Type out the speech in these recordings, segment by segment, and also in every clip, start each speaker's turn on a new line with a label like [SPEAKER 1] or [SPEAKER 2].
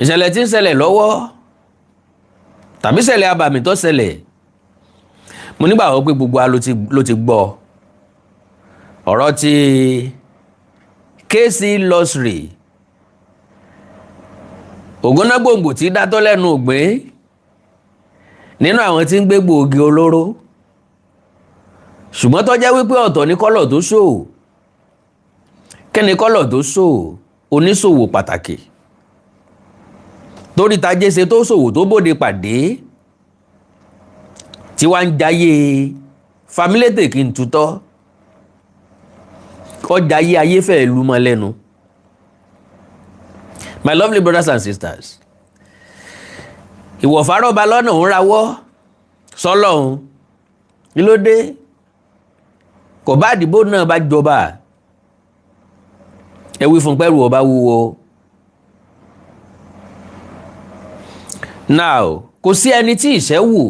[SPEAKER 1] Ìṣẹ̀lẹ̀ tí ń ṣẹlẹ̀ lọ́wọ́ tàbí ṣẹlẹ̀ abàmì tó ṣẹlẹ̀, mo nígbàgbọ́ pé gbogbo wa ló ti gbọ́ ọ̀rọ̀ ti KC Luxury, ògúnnágbòǹgbò tí dátọ́ lẹ́nu ògbín nínú àwọn tí ń gbé gbòógì olóró, ṣùgbọ́n tó jẹ́ wípé ọ̀tọ̀ ní colour tó ṣòwò. Kí ni colour tó ṣòwò? Oníṣòwò pàtàkì torí tajé ṣe tó ṣòwò tó bóde pàdé tí wàá ń jayé familétè kí n tutọ́ ọjà yé ayé fẹ́ẹ́ lu mọ́ lẹ́nu. My lovely brothers and sisters, ìwọ̀fà rọ́ba lọ́nà òun rawọ́ sọ́lọ́hún. Kí ló dé? Kò bá àdìbò náà bá jọba, ẹ wí fún pẹ́rù ọba wúwo. Now, kò sí ẹni tí ìṣẹ́ wù.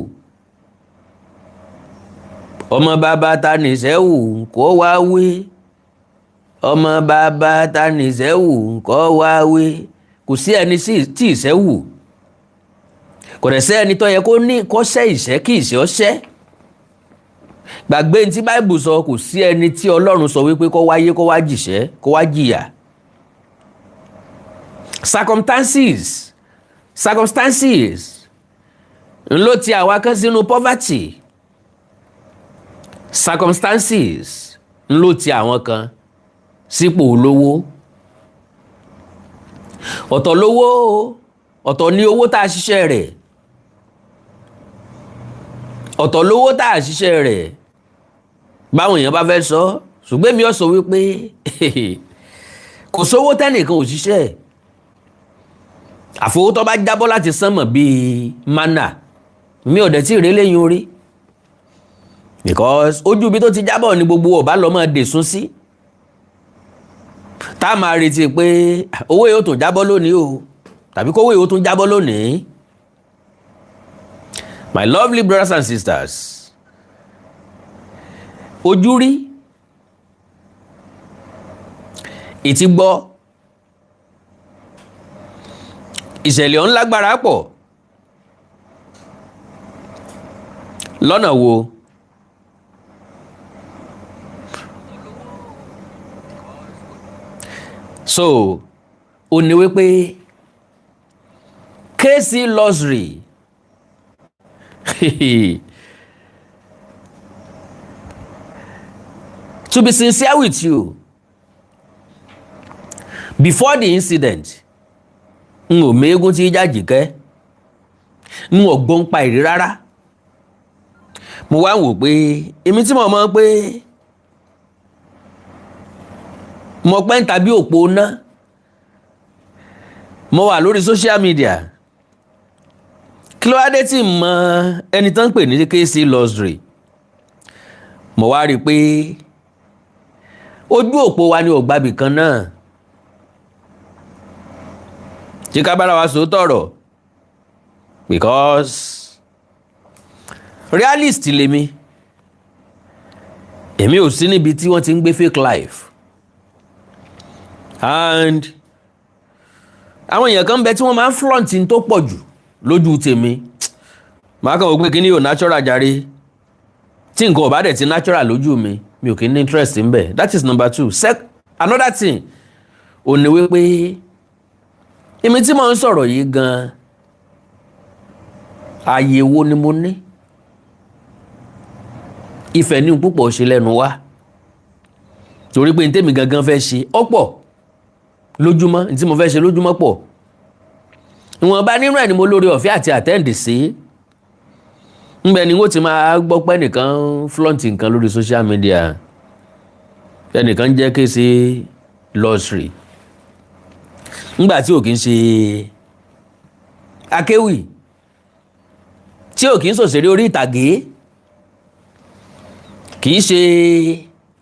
[SPEAKER 1] Ọmọ bàbá ta nìṣẹ́ wù kó wá wí, ọmọ bàbá ta nìṣẹ́ wù kó wá wí. Kò sí ẹni tí ìṣẹ́ wù, kò dẹ̀ sí ẹni tó yẹ kó ní kó ṣẹ́ ìṣẹ́ kí ìṣẹ́ ó ṣẹ́. Gbàgbé ní tí Báìbù sọ, kò sí ẹni tí Ọlọ́run sọ wípé kó wáyé, kó wá jìṣẹ́, kó wá jìyà. Circumstances ń ló ti àwa kan sínú poverty, circumstances ń ló ti àwọn kan sípò olówó. Ọ̀tọ̀ lówó, ọ̀tọ̀ ní owó tá a ṣiṣẹ́ rẹ̀, ọ̀tọ̀ lówó tá a ṣiṣẹ́ rẹ̀. Báwọn èèyàn bá fẹ́ sọ, ṣùgbọ́n èmi ò sọ wípé kò sówó tẹ́nìkan ò ṣiṣẹ́, àfowó tó bá jábọ́ láti sánmọ̀ bíi manna. Mi ò dẹ̀ tí ì rí lẹ́yìn orí, because ojú ibi tó ti jábọ̀ ni gbogbo ọba lọ́ máa dè sún sí, tá a máa retí pé owó yóò tún jábọ́ lónìí o, tàbí kówó yóò tún jábọ́ lónìí. My lovely brothers and sisters, ojú rí, ìtí gbọ́, ìṣẹ̀lẹ̀ ọ̀hún lágbára pọ̀. Lọ́nà wo? So ó ní wípé KC Luxury to be sincere with you, before the incident, n ò méégún tí jàjìkẹ́, n ò gbọ́n pa ìrí rárá. Mo wá ń wò pé èmi tí mo mọ̀ pé mo pẹ́ ń tàbí òpó ná, mo wà lórí social media, kí ló wá dé tí mo ẹni tán ń pè ní KC Luxury? Mo wá rí i pé ojú òpó wa ni ògbàbì kan náà tí ká bára wa sòótọ́ ọ̀rọ̀, because realist lèmi. Èmi ò sí níbi tí wọ́n ti ń gbé fake life, and àwọn èèyàn kan bẹ tí wọ́n máa ń flaunt ní tó pọ̀ jù lójú tèmi. Màá kàn wọ́n pé kíní yóò natural jàre. Tí nǹkan ò bá dẹ̀ ti natural lójú mi, mi ò kí ní interest ń bẹ̀. That is number two. Another thing ò ní wípé èmi tí mo ń sọ̀rọ̀ yìí gan-an, ààyè wo ni mo ní? Ìfẹ́ ní púpọ̀ ṣe lẹ́nu wá, torí pé ní tèmi gangan fẹ́ ṣe ọ̀pọ̀ lójúmọ́, ní tí mo fẹ́ ṣe lójúmọ́ pọ̀. Ìwọ̀nba nínú ẹ̀ ni mo lórí ọ̀fẹ́ àti attend sí. Ńbẹ ni wọ́n ti máa gbọ́ pé ẹnìkan flaunt nǹkan lórí social media, ẹnìkan jẹ́ KC Luxury, ńgbà tí ò kí ń ṣe akéwì, tí ò kí ń ṣòṣèré orí ìtàgé, kì í ṣe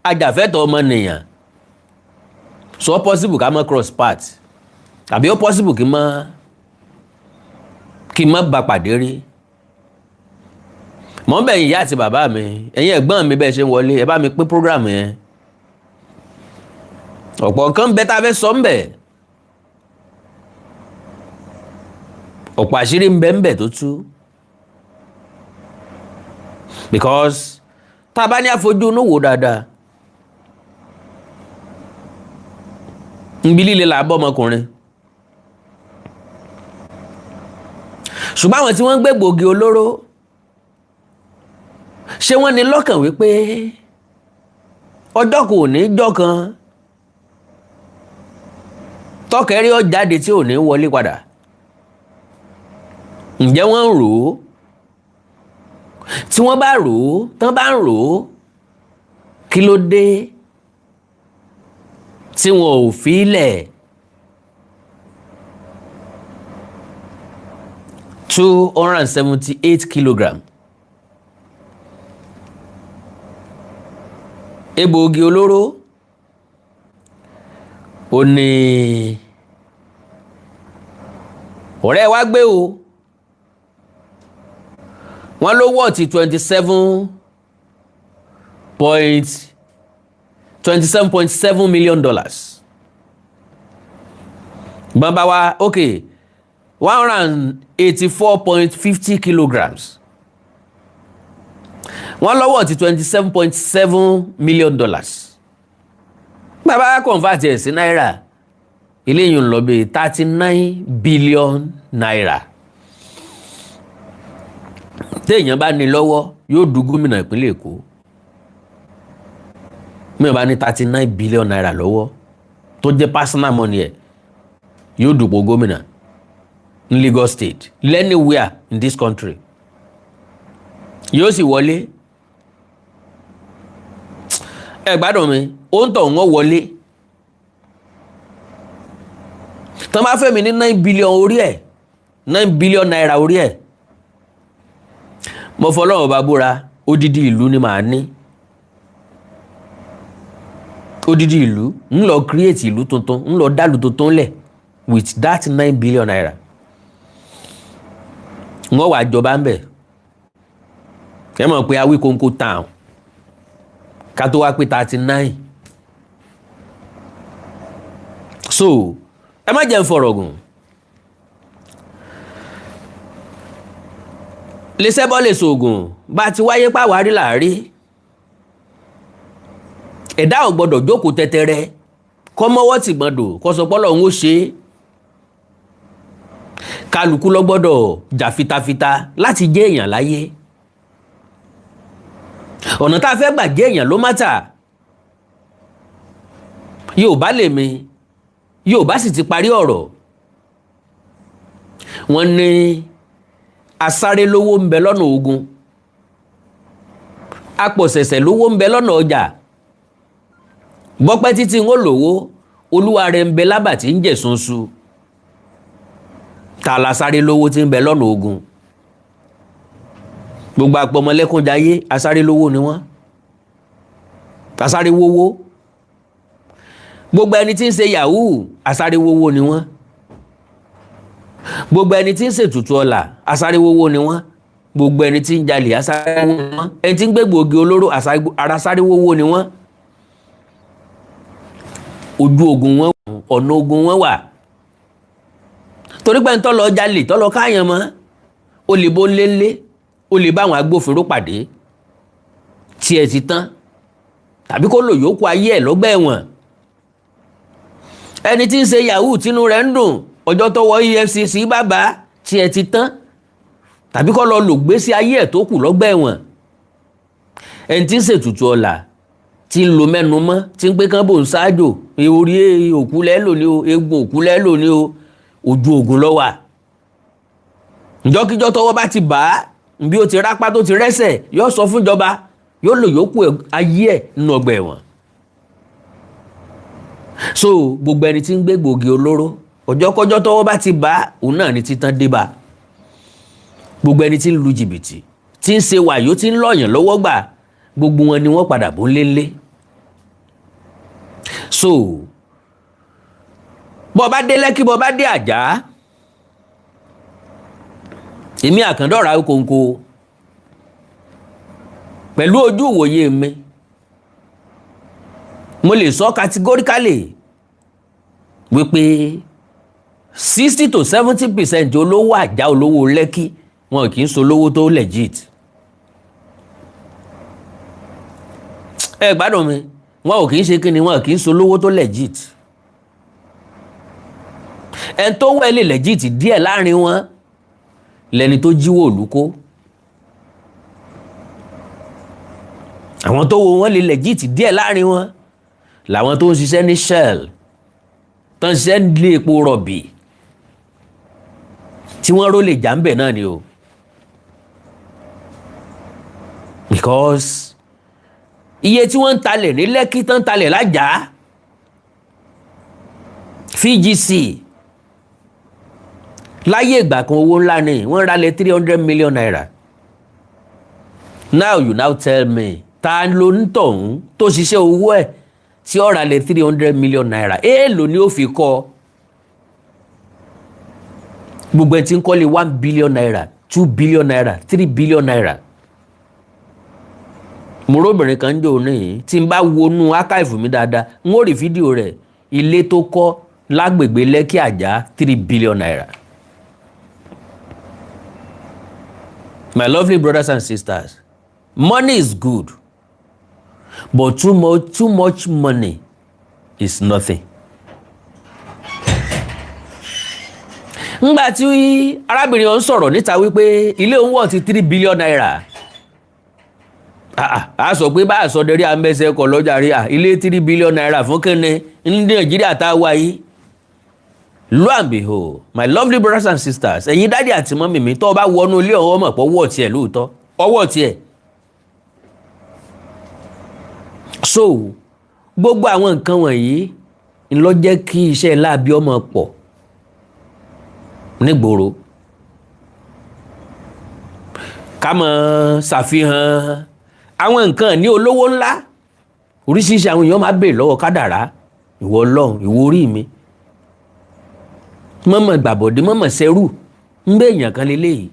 [SPEAKER 1] ajàfẹ́tọ̀ọ́ ọmọnìyàn. So ó possible ká mọ́ cross path, tàbí ó possible kí n mọ́ bá pàdé rí. Mọ̀ ń bẹ̀ yín, ìyá àti bàbá mi, ẹ̀yin ẹ̀gbọ́n mi, bẹ́ẹ̀ ṣe ń wọlé, ẹ bá mi pín program yẹn. Ọ̀pọ̀ nǹkan bẹ tá a fẹ́ sọ ń bẹ̀. Ọ̀pọ̀ àṣírí ń bẹ ń bẹ tó tú, because tá a bá ní àfojú inú wò dáadáa, nbí líle là á bọ́ ọmọkùnrin. Ṣùgbọ́n àwọn tí wọ́n ń gbé gbòógì olóró, ṣé wọ́n ní lọ́kàn wípé ọjọ́ kò ní jọ́ kan tọkẹ́rí ó jáde tí ò ní wọlé padà? Ǹjẹ́ wọ́n ń rò ó? Tí wọ́n bá rò ó, tán bá ń rò ó, kí ló dé tí wọn ò fi lẹ̀? 278 kilogram egbòogi olóró ó ní ọ̀rẹ́ wa gbé o. Wọ́n ló wọ́ọ̀tì $27.7 million. Bàbá wa, ok, 184.50 kilograms. Wọ́n lọ́wọ́ ti $27.7 million. Bàbá convert ẹ̀ sí náírà, eléyìí ń lọ bí ₦39 billion. Téèyàn bá ní lọ́wọ́, yóò du gómìnà ìpínlẹ̀ Èkó. Mi ò bá ní ₦39 billion lọ́wọ́ tó jẹ́ personal money ẹ̀, yóò dùpò gómìnà ní Lagos State, anywhere in this country, yóò sì wọlé. Ẹ gbádùn mi, ó ń tọ̀ wọ́n wọlé. Tán bá fẹ́ mi ní 9 billion orí ẹ̀, ₦9 billion orí ẹ̀, mo fọlọ́run bá búra, odidi ìlú ni màá ní. Odidi ìlú ń lọ create, ìlú tuntun ń lọ dálù tuntun lẹ̀ with that ₦9 billion. Wọ́n wàá jọba ń bẹ̀. Ẹ mọ̀ pé Awíkonko town ká tó wá pé 39. So ẹ má jẹ́ ń fọ̀rọ̀ gùn. Lè ṣẹ́bọ́ lè ṣoògùn, bá a ti wáyé pàwárí làárí. Ẹ̀dá ò gbọ́dọ̀ jókòó tẹ́tẹ́rẹ́ kọ́ mọ́wọ́ tì gbọ́dọ̀ kọ́ sọ pé Ọlọ́run ó ṣe é. Kálukú ló gbọ́dọ̀ jà fitafita láti jẹ́ èèyàn láyé. Ọ̀nà tá a fẹ́ gbà jẹ́ èèyàn ló mátà. Yorùbá lèmi, Yorùbá sì ti parí ọ̀rọ̀. Wọ́n ní asáré lówó ń bẹ lọ́nà ogun, apọ̀sẹ̀sẹ̀ lówó ń bẹ lọ́nà ọjà, bọ́pẹ́ títí ń ó lówó, olúwa rẹ̀ ń bẹ lábà tí ń jẹ̀ sunsun. Ta la sáré lówó tí ń bẹ lọ́nà ogun? Gbogbo àpọ̀mọlẹ́kúnjayé, asáré lówó ni wọ́n, asáré wówó. Gbogbo ẹni tí ń ṣe yahoo, asáré wówó ni wọ́n. Gbogbo ẹni tí ń ṣètùtù ọlà, asáré wówó ni wọ́n. Gbogbo ẹni tí ń jalè, asáré wówó ni wọ́n. Ẹni tí ń gbégbòogi olóró, asáré wówó ni wọ́n. Ojú ogun wọn, ọ̀nà ogun wọn wà. Torí pé ń tọ́ lọ jalè, tọ́ lọ káyàn mọ́, ó lè bó lélé, ó lè bá àwọn agbófinró pàdé, tiẹ̀ ti tán, tàbí kó lò yòókù ayé ẹ̀ lọ́gbà ẹ̀wọ̀n. Ẹni tí ń ṣe yahoo tínú rẹ̀ ń dùn, ọjọ́ tó wọ EFCC bàbá, tiẹ̀ ti tán, tàbí kó lọ lò gbésí ayé ẹ̀ tó kù lọ́gbà ẹ̀wọ̀n. Ẹni tí ń ṣètùtù ọ̀la, tí ń lo mẹ́nu mọ́, tí ń pé kán bò ń ṣáájò, orí òkú lẹ́lò ní o, egun òkú lẹ́lò ní o, ojú ogun ló wà. Ǹjọ́kíjọ́ tọwọ́ bá ti bà á, bí ó ti rápá tó ti rẹ́sẹ̀, yóò sọ fúnjọba, yóò lò yòókù ayé ẹ̀ nínú ọgbà ẹ̀wọ̀n. So gbogbo ẹni tí ń gbé gbòógì olóró, ọjọ́kọ́jọ́ tọwọ́ bá ti bà á, òun náà ni títán dé bá. Gbogbo ẹni tí ń lu jìbìtì, tí ń ṣe wàyó, tí ń lọ̀yàn lọ́wọ́ gbà, gbogbo wọn ni wọ́n padà bó lélẹ̀. So bọ́ bá dé Lẹ́kí, bọ́ bá dé Àjà, èmi Àkàndọ̀rà Awíkonko pẹ̀lú ojú ìwòye mi, mo lè sọ categorically wípé 60 to 70% olówó Àjà, olówó Lẹ́kì, wọn kì í solówó tó legit. Ẹ gbádùn mi, wọn ò kì í ṣe kí ni, wọn kì í solówó tó legit. Ẹn tó wẹ̀ lè legit díẹ̀ láàrin wọn lẹni tó jíwó òlú kó. Àwọn tó wo wọn lè legit díẹ̀ láàrin wọn làwọn tó ń ṣiṣẹ́ ní Shell, tó ń ṣiṣẹ́ nílé epo rọ̀bì, tí wọ́n ró lè jà ń bẹ̀ náà ni o. Because iye tí wọ́n ń talẹ̀ ní Lẹ́kí, tán ń talẹ̀ l'Ájà, VGC láyé ìgbà kan, owó ńlá ni wọ́n ralẹ̀, ₦300 million. Now you now tell me, ta ló ń tọ̀hún tó ṣiṣẹ́ owó ẹ̀ tí ó ralẹ̀ ₦300 million? Èèlò ni ó fi kọ́? Gbogbo ẹ̀ tí ń kọ́lé ₦1 billion, ₦2 billion, ₦3 billion. Mo róbìnrin kan jò ní, tí n bá wọnú archive mi dáadáa, n ó rí fídíò rẹ̀, ilé tó kọ́ lágbègbè Lẹ́kì Àjà, ₦3 billion. My lovely brothers and sisters, money is good, but too much, too much money is nothing. Ngbà tí arábìnrin ọ̀hún sọ̀rọ̀ níta wípé ilé òun wọ̀ ti ₦3 billion, a sọ pé bá a sọ dẹrí àmẹsẹ̀ kọ̀ lọ́jà rí à ilé ₦3 billion fún kínní ní Nàìjíríà tá a wá yìí? Lo and behold, my lovely brothers and sisters, ẹ̀yin daddy àti mummy mi, tó o bá wọnú ilé ọ̀hún, ọmọ pọ̀ ọwọ́ tiẹ̀ lóòótọ́, ọwọ́ tiẹ̀. So gbogbo àwọn nǹkan wọ̀nyí ń lọ jẹ́ kí iṣẹ́ láabi ọmọ pọ̀ nígboro, ká mọ̀ ṣàfihàn àwọn nǹkan ní olówó ńlá oríṣiríṣi. Àwọn èèyàn máa béèrè lọ́wọ́ kádàrá, ìwọ Ọlọ́run, ìwọ orí mi, mọ̀mọ̀ gbàbọ̀dé, mọ̀mọ̀ sẹ́rù ń bẹ èèyàn kan lélẹ́yìí,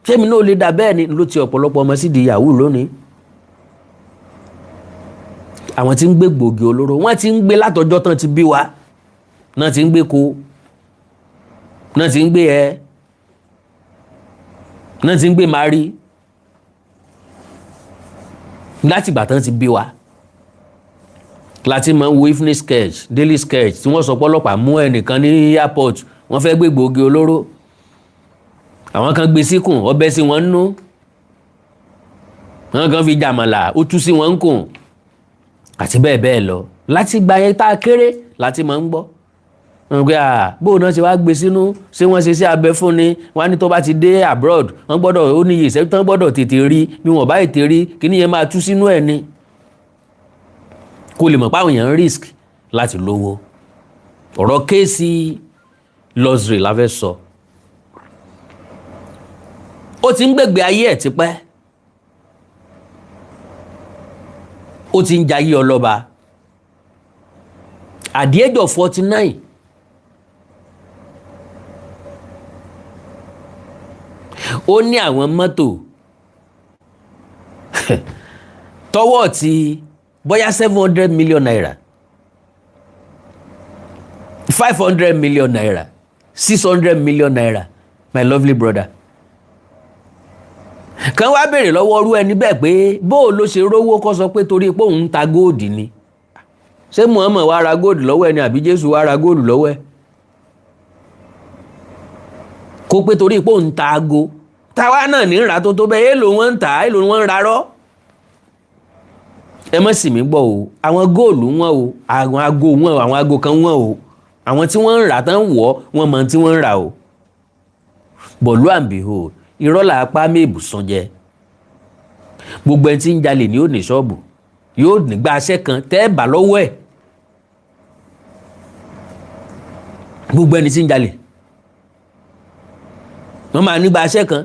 [SPEAKER 1] sẹ́mi náà lè dà bẹ́ẹ̀ ni ló ti ọ̀pọ̀lọpọ̀ ọmọ sídìí yahoo lónìí. Àwọn tí ń gbé gbòógì olóró, wọ́n ti ń gbé látọjọ́ tán ti bí wa náà, ti ń gbé ko náà, ti ń gbé ẹ náà, ti ń gbé mari látìgbà tán ti bí wa, láti máa ń wo evening sketch, daily sketch, tí wọ́n sọ pé ọlọ́pàá mú ẹnìkan ní airport, wọ́n fẹ́ gbé gbòógì olóró, àwọn kan gbé síkùn, ọbẹ̀ sí wọn nú, àwọn kan fi jàmàlà, ó tú sí wọn ń kùn, àti bẹ́ẹ̀ bẹ́ẹ̀ lọ. Láti gba yẹn tá a kéré láti máa ń gbọ́ wọn pé bóun náà ṣe wá gbé sínú, ṣé wọ́n ṣe sí abẹ fún ni? Wọ́n á ní tó bá ti dé abroad, wọ́n gbọ́dọ̀ ó ní ìṣẹ́jú tán gbọ́dọ̀ tètè rí, bí wọ́n bá tètè rí, kíní yẹn máa tú sínú ẹ̀ ni. Kó lè mọ̀ pé àwọn èèyàn ń risk láti lówó. Ọ̀rọ̀ Kcee Luxury la fẹ́ sọ. Ó ti ń gbègbè ayé ẹ̀ tipẹ́, ó ti ń jayé ọlọ́ba. At the age of 49, ó ní àwọn mọ́tò tọwọ́ ti bóyá ₦700 million, ₦500 million, ₦600 million. My lovely brother kan wá béèrè lọ́wọ́ ọrú ẹni bẹ́ẹ̀ pé bó o ló ṣe rówó, kó sọ pé torí pé òun ń ta góòdì ni. Ṣé Muhammad wá ra góòdì lọ́wọ́ ẹni, àbí Jésù wá ra góòdì lọ́wọ́ ẹ? Kó pé torí pé òun ń ta aago, táwa náà ní ra tó tó bẹ́ẹ̀, èèlò wọn ń tà, èèlò wọn ń rarọ́. Ẹ má sì mí gbọ́ o, àwọn góòlù wọn o, àwọn aago wọn o, àwọn aago kan wọn o, àwọn tí wọ́n ń rà tán wọ̀ wọ́n mọ tí wọ́n ń rà o. But lo and behold, irọ́ là á pa mébùsùn jẹ. Gbogbo ẹni tí ń jalè ní ó ní ṣọ́ọ̀bù, yóò nígbà aṣẹ́ kan tẹ́ ẹ bá lọ́wọ́ ẹ̀. Gbogbo ẹni tí ń jalè, wọ́n máa nígbà aṣẹ́ kan,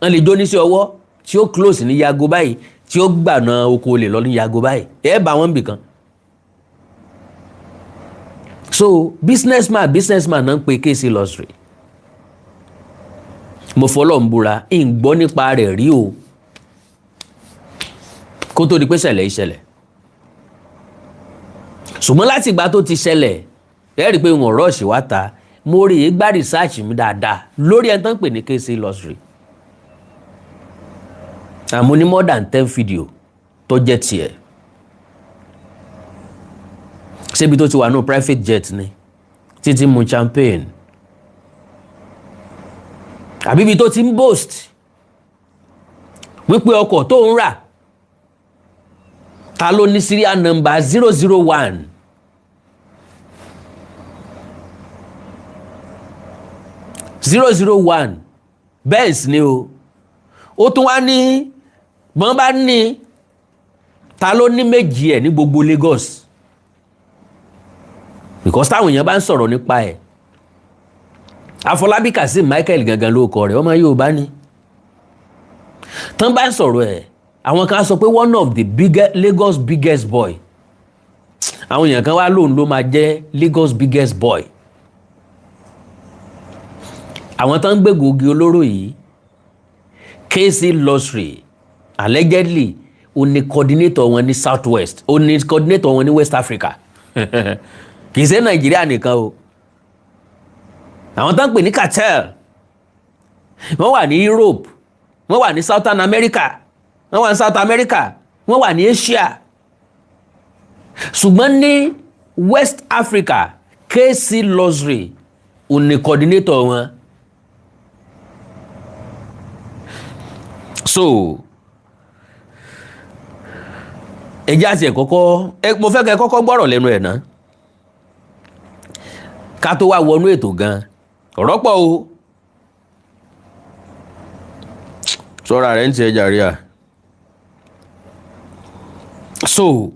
[SPEAKER 1] wọ́n lè jó níṣẹ́ ọwọ́ tí ó close ní yago báyìí, tí ó gbàna oko olè lọ ní yago báyìí, ẹ bá wọn bì kan. So businessman, businessman náà ń pe Kcee Luxury. Mo fọlọ́ ń búra, ń gbọ́ nípa rẹ̀ rí o, kó tó di pé ṣẹlẹ̀ ìṣẹ̀lẹ̀. Ṣùgbọ́n láti ìgbà tó ti ṣẹlẹ̀, ẹ rí i pé wọ́n rush wá ta. Mo rí i gbá research mi dáadáa lórí ẹni tó ń pè ní KC Luxury. Àmọ́ ní more than 10 video tó jẹ́ tiẹ̀, ṣébi tó ti wà ní private jet ni títí mu champagne, àbí ibi tó ti ń boast wípé ọkọ̀ tó ń rà, ta ló ní serial number 001? 001 Benz ni o. Ó tún wá ní bọ́n bá ní ta ló ní méjì ẹ̀ ní gbogbo Lagos, because táwọn èèyàn bá ń sọ̀rọ̀ nípa ẹ̀, Afọlábí Kazeem Michael gangan ló kọ rẹ̀, ọmọ Yorùbá ni. Tán bá ń sọ̀rọ̀ ẹ̀, àwọn kan sọ pé one of the biggest, Lagos biggest boy. Àwọn èèyàn kan wá lóun ló máa jẹ́ Lagos biggest boy. Àwọn tó ń gbégbòogi olóró yìí, KC Luxury allegedly ó ní coordinator wọn ní South West, ó ní coordinator wọn ní West Africa, kì í ṣe Nàìjíríà nìkan o. Àwọn tó ń pè ní cartel, wọ́n wà ní Europe, wọ́n wà ní Southern America, wọ́n wà ní South America, wọ́n wà ní Asia, ṣùgbọ́n ní West Africa, KC Luxury ó ní coordinator wọn. So ẹ jẹ́ àti ẹ̀ kọ́kọ́, mo fẹ́ kẹ́ kọ́kọ́ gbọ́rọ̀ lẹ́nu ẹ̀ ná, ká tó wá wọnú ètò gan. Ọ̀rọ̀ pọ̀ o, sọ́ra rẹ̀ ń tiẹ̀ jàre à. So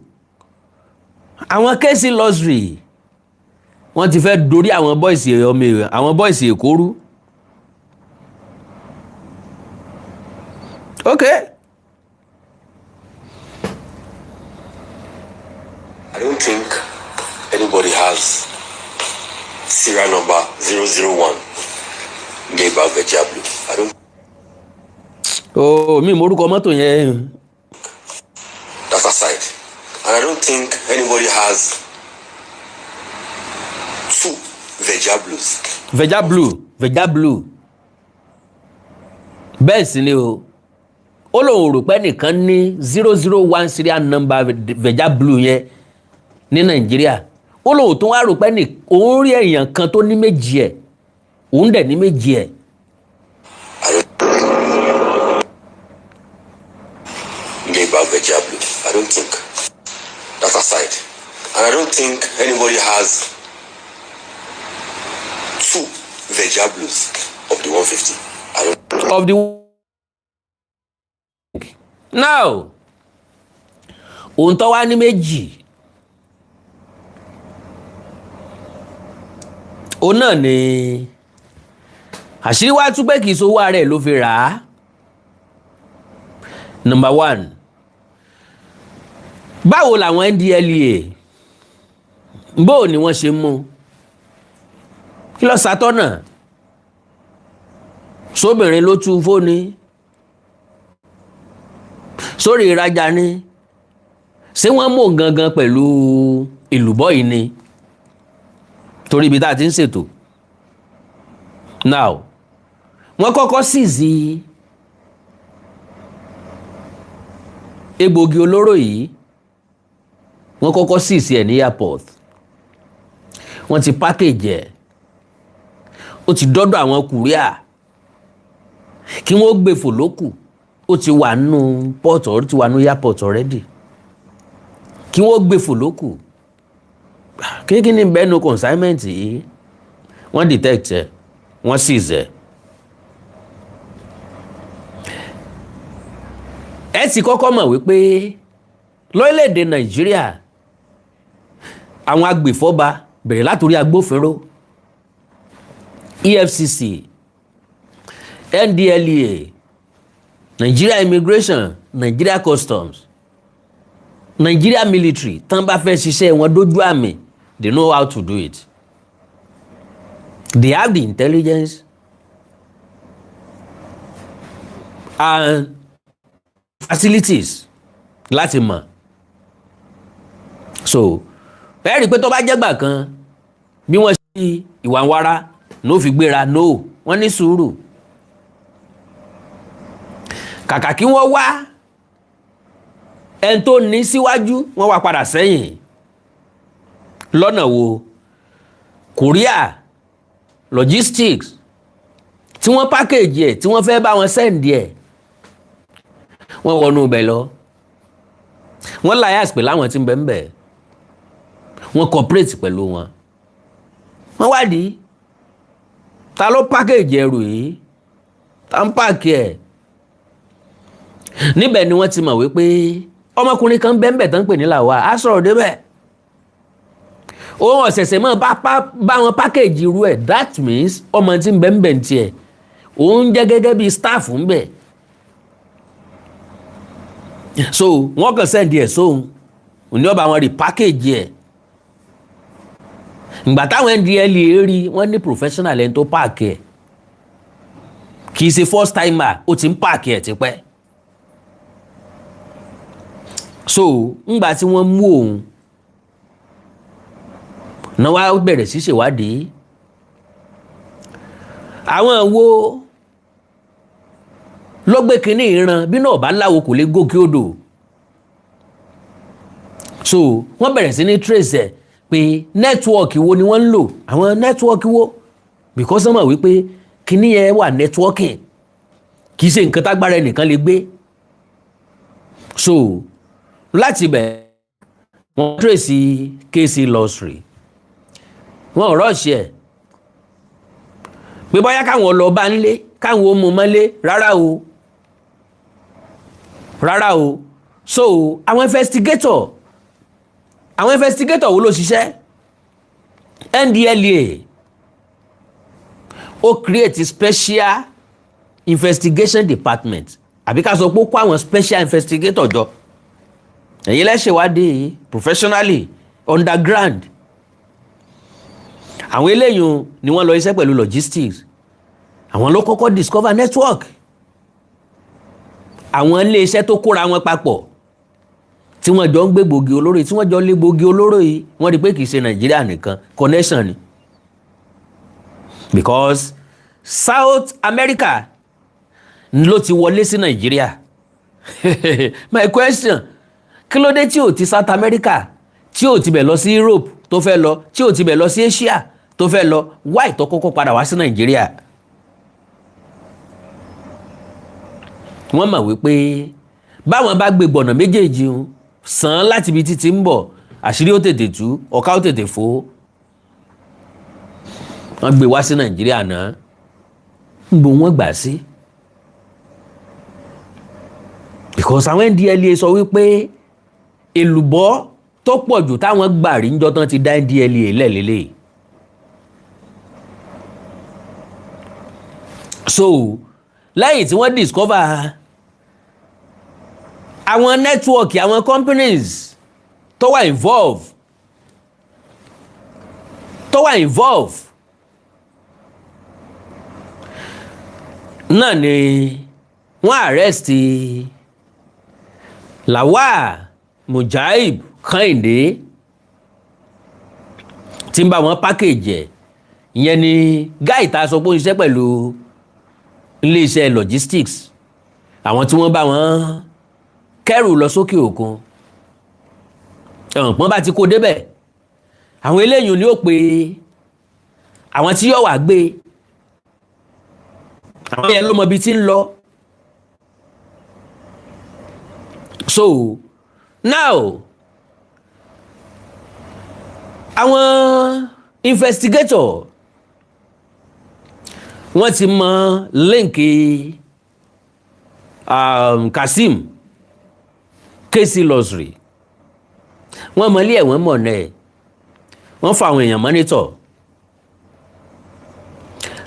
[SPEAKER 1] àwọn KC Luxury, wọ́n ti fẹ́ dorí àwọn boys ọmọ àwọn boys Èkó rú. Okay.
[SPEAKER 2] I don't think anybody has serial number 001 Maybach Veggie. I don't.
[SPEAKER 1] Oh, mi mọ orúkọ mọ́tò yẹn.
[SPEAKER 2] That's aside. And I don't think anybody has two Veggie Blues.
[SPEAKER 1] Veggie Blue, Veggie Blue. Bẹ́ẹ̀ sì ni o. Ó lóun rò pé nìkan ní 001 serial number Veggie Blue yẹn ní Nàìjíríà. Ó lóun tó wá rò pé ní òun rí èèyàn kan tó ní méjì ẹ̀, òun dẹ̀ ní méjì ẹ̀.
[SPEAKER 2] I don't think. That's aside. And I don't think anybody has two Veggie Blues of the 150. I don't.
[SPEAKER 1] Of the now, òun tó wá ní méjì, òun náà ni àṣírí wá tú pé kì í sowó ara ẹ̀ ló fi rà á. Number one, báwo làwọn NDLEA, bóò ni wọ́n ṣe mú? Kí ló ṣàtọ́nà? Sóbìnrin ló tú fóni sórí ìrajà ni? Ṣé wọ́n mú gangan pẹ̀lú ìlúbọ̀ yìí ni? Torí ibi tá a ti ń ṣètò now, wọ́n kọ́kọ́ seize egbògi olóró yìí, wọ́n kọ́kọ́ seize ẹ̀ ní airport. Wọ́n ti package ẹ̀, ó ti dọ́dọ̀ àwọn courier kí wọ́n gbé fò lókù. Ó ti wà nù port, ó ti wà nù airport already, kí wọ́n gbé fò lókù. Kíkí ní bẹ́ẹ̀ nu consignment yìí, wọ́n detect ẹ̀, wọ́n seize ẹ̀. Ẹ ti kọ́kọ́ mọ̀ wípé lórílẹ̀‐èdè Nàìjíríà, àwọn agbèfọ́ba, bẹ̀rẹ̀ látòrí agbófinró, EFCC, NDLEA, Nigeria Immigration, Nigeria Customs, Nigeria Military, tán bá fẹ́ ṣiṣẹ́ wọn dójú àmì, they know how to do it. They have the intelligence and facilities láti mọ̀. So ẹ rí i pé tó bá jẹ́gbà kan bí wọ́n ṣe ìwà ń wára Ní ó fi gbéra no, wọ́n ní sùúrù. Kàkà kí wọ́n wá ẹni tó ní síwájú, wọ́n wá padà sẹ́yìn. Lọ́nà wo? Courier logistics tí wọ́n package ẹ̀, tí wọ́n fẹ́ bá wọn send ẹ̀, wọ́n wọnú ibẹ̀ lọ, wọ́n liaise pẹ̀lú àwọn tí ń bẹ ń bẹ̀, wọ́n cooperate pẹ̀lú wọn. Wọ́n wádìí ta ló package ẹrù yìí, ta ń pack ẹ̀. Níbẹ̀ ni wọ́n ti mọ̀ wípé ọmọkùnrin kan bẹ́ẹ̀ tán ń pè ní Lawal. Á sọ̀rọ̀ débẹ̀. Òun ọ̀sẹ̀sẹ̀ mọ́ bá wọn package irú ẹ̀. That means ọmọ tí ń bẹ ń bẹ̀ ń tiẹ̀, òun jẹ́ gẹ́gẹ́ bí staff ń bẹ̀. So wọ́n kàn send ẹ̀ sóhun, òní ọba wọn rí package ẹ̀. Ìgbà táwọn NDLEA rí, wọ́n ní professional ẹni tó pack ẹ̀, kì í ṣe first timer, ó ti ń pack ẹ̀ tipẹ́. So ńgbà tí wọ́n mú òun náà, wá bẹ̀rẹ̀ sí ṣèwádìí àwọn wo ló gbé kínní ìran bí náà bá láwo kò lè gòkè odò. So wọ́n bẹ̀rẹ̀ sí ní trace ẹ̀ pé network wo ni wọ́n ń lò, àwọn network wo, because wọ́n mọ̀ wípé kínní yẹn wà networking, kì í ṣe nǹkan tágbára ẹnìkan lè gbé. So láti bẹ̀, wọ́n trace KC Luxury. Wọ́n ò rush ẹ̀ pé bóyá káwọn lọ bá ń lé, káwọn ó mú mọ́lé. Rárá o, rárá o. So àwọn investigator wo ló ṣiṣẹ́? NDLEA ó create special investigation department, àbí ká sọ pé ó kó àwọn special investigator jọ. Ẹ̀yin lẹ́sẹ̀wádìí professionally underground. Àwọn eléyìí ni wọ́n lọ iṣẹ́ pẹ̀lú logistics. Àwọn ló kọ́kọ́ discover network àwọn iléeṣẹ́ tó kóra wọn papọ̀ tí wọ́n jọ ń gbé gbòógì olóró yìí, tí wọ́n jọ lé gbòógì olóró yìí. Wọ́n rí i pé kì í ṣe Nàìjíríà nìkan connection ni, because South America ló ti wọlé sí Nàìjíríà. My question: kí ló dé tí ò ti South America, tí ò ti bẹ̀ lọ sí Europe tó fẹ́ lọ, tí ò ti bẹ̀ lọ sí Asia tó fẹ́ lọ? Why tó kọ́kọ́ padà wá sí Nàìjíríà? Wọ́n mọ̀ wípé báwọn bá gbé gbọ̀nà méjèèjì ń sàn án láti ibi títí ń bọ̀, àṣírí ó tètè tú, ọ̀ká ó tètè fò. Wọ́n gbé wá sí Nàìjíríà náà, ń bo wọ́n gbà sí, because àwọn NDLEA sọ wípé èlùbọ́ tó pọ̀ jù táwọn gbà rí níjọ́ tán ti dá NDLEA lẹ́lẹ́lẹ́. So lẹ́yìn tí wọ́n discover àwọn network, àwọn companies tó wà involve náà ni wọ́n arrest Lawal Mujaib Kehinde tí ń bá wọn package ẹ̀. Ìyẹn ni guy tá a sọ pé ó ń ṣiṣẹ́ pẹ̀lú iléeṣẹ́ logistics, àwọn tí wọ́n bá wọn kẹ́rù lọ sókè òkun. Ẹ̀wọ̀n pọ́n bá ti kó débẹ̀, àwọn eléyìí ni ó pe àwọn tí yóò wá gbé. Àwọn yẹn ló mọ ibi tí ń lọ. So now, àwọn investigator, wọ́n ti mọ link Kazeem KC Luxury. Wọ́n mọ ilé ẹ̀wọ̀n mọ̀ náà. Wọ́n fa àwọn èèyàn monitor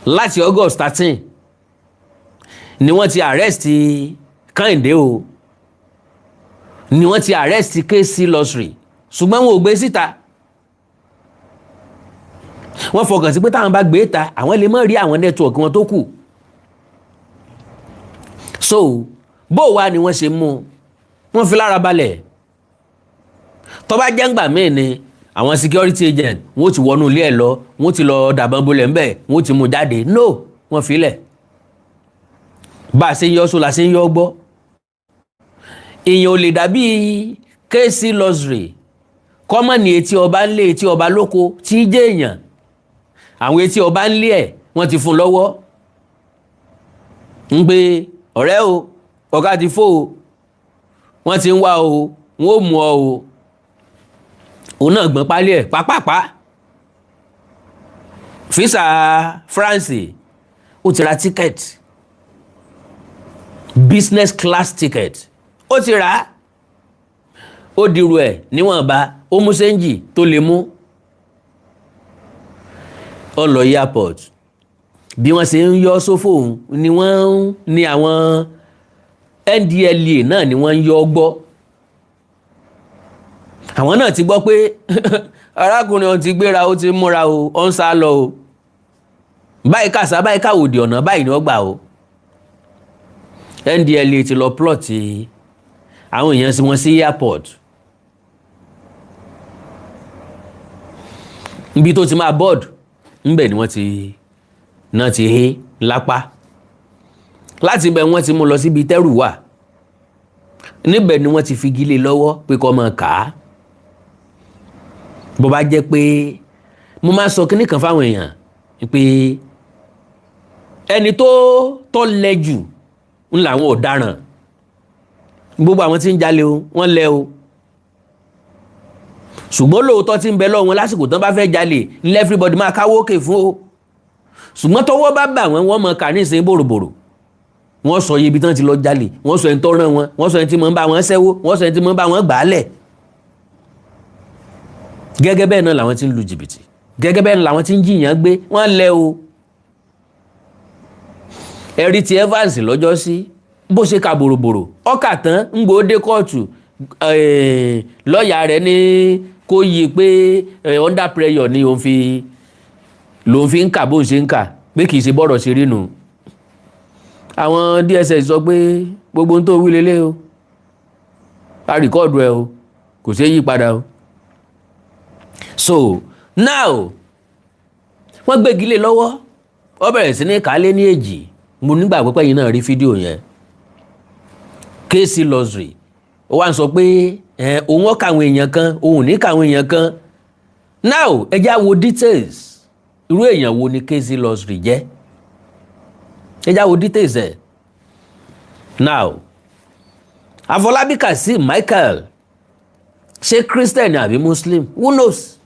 [SPEAKER 1] láti August 13 ni wọ́n ti arrest Kẹ́hìndé o, ni wọ́n ti arrest KC Luxury, ṣùgbọ́n wọn ò gbé síta. Wọ́n fọkàn sí pé táwọn bá gbé ta, àwọn lè má rí àwọn network wọn tó kù. So bó wá ni wọ́n ṣe mú wọ́n fi lára balẹ̀. Tó bá jẹ́ ńgbà míì ni Àwọn security agent, wọ́n ti wọnú ilé ẹ̀ lọ, wọ́n ti lọ dàbọn bolẹ̀ ńbẹ̀, wọ́n ti mú jáde. No, wọ́n filẹ̀. Bá a ṣe ń yọ sọ la ṣe ń yọ gbọ́. Èèyàn ò lè dàbí KC Luxury kọ́mọ̀nì, etí ọba ńlé, etí ọba lóko tí í jẹ́ èèyàn. Àwọn etí ọba ńlé ẹ̀, wọ́n ti fún lọ́wọ́ ń pé ọ̀rẹ́ o, ọ̀gá ti fò o, wọ́n ti ń wá o, wọ́n ò mú ọ o. Òun náà gbọ́n pálí ẹ̀ pápápá, visa France, ó ti ra ticket, business class ticket, ó ti rà á. Ó dirú ẹ̀ níwọ̀nba, ó mú change tó lè mú, ó lọ airport. Bí wọ́n ṣe ń yọ sófò òun ni wọ́n ń ní àwọn NDLEA náà ni wọ́n ń yọ gbọ́. Àwọn náà ti gbọ́ pé arákùnrin ọ̀hún ti gbéra, ó ti múra o, ó ń sá lọ o, báyìí kàṣá, báyìí káwòdì, ọ̀nà báyìí ni wọ́n gbà o. NDLEA ti lọ plot àwọn èèyàn sí wọn sí airport níbi tó ti máa board. Ńbẹ̀ ni wọ́n ti náà ti hé lápá. Láti ibẹ̀, wọ́n ti mú lọ síbi tẹ́rù wà. Níbẹ̀ ni wọ́n ti fi gílé lọ́wọ́ pé kó máa kà á. Bó bá jẹ́ pé mo máa sọ kíní kan fáwọn èèyàn pé ẹni tó tó lẹ jù ń làwọn ọ̀daràn, gbogbo àwọn tí ń jalè o, wọ́n lẹ o. Ṣùgbọ́n lóòótọ́ tí ń bẹ lọ́wọ́ wọn lásìkò tán bá fẹ́ jalè ńlẹ́, everybody máa káwó òkè fún o. Ṣùgbọ́n tọwọ́ bá bà wọ́n, wọ́n mọ kà ní ìsìn bòròbòrò. Wọ́n sọ iye ibi tán ti lọ jalè, wọ́n sọ ẹni tó rán wọn, wọ́n sọ ẹni tí mò ń bá wọn ṣẹ́wó, wọ́n sọ ẹni tí mò ń bá wọn gbà á lẹ̀. Gẹ́gẹ́ bẹ́ẹ̀ náà làwọn tí ń lu jìbìtì, gẹ́gẹ́ bẹ́ẹ̀ náà làwọn tí ń jìyàn gbé, wọ́n lẹ o. Ẹ̀rí ti Evans lọ́jọ́ sí, bó ṣe ka bòròbòrò ọkà tán, ń gbòó dé kóòtù, lọ́ọ̀yà rẹ̀ ní kó yí pé under pressure ni òun fi lòun fi ń kà bóun ṣe ń kà, pé kì í ṣe bọ́rọ̀ ṣe rí nù. Àwọn DSS sọ pé gbogbo ohun tó wí lélẹ̀ o, a record ẹ o, kò ṣeé yí padà o. So now, wọ́n gbégi lé lọ́wọ́, ó bẹ̀rẹ̀ sí ní kálé ní èjì. Mo nígbà pípẹ́ yìí náà rí fídíò yẹn. KC Luxury, ó wá ń sọ pé òun ó kàwọn èèyàn kan, òun ò ní kàwọn èèyàn kan. Now, ẹ já wo details. Irú èèyàn wo ni KC Luxury jẹ́? Ẹ já wo details ẹ̀. Now, Afọlábí Kazeem Michael, ṣé Christian àbí Muslim? Who knows?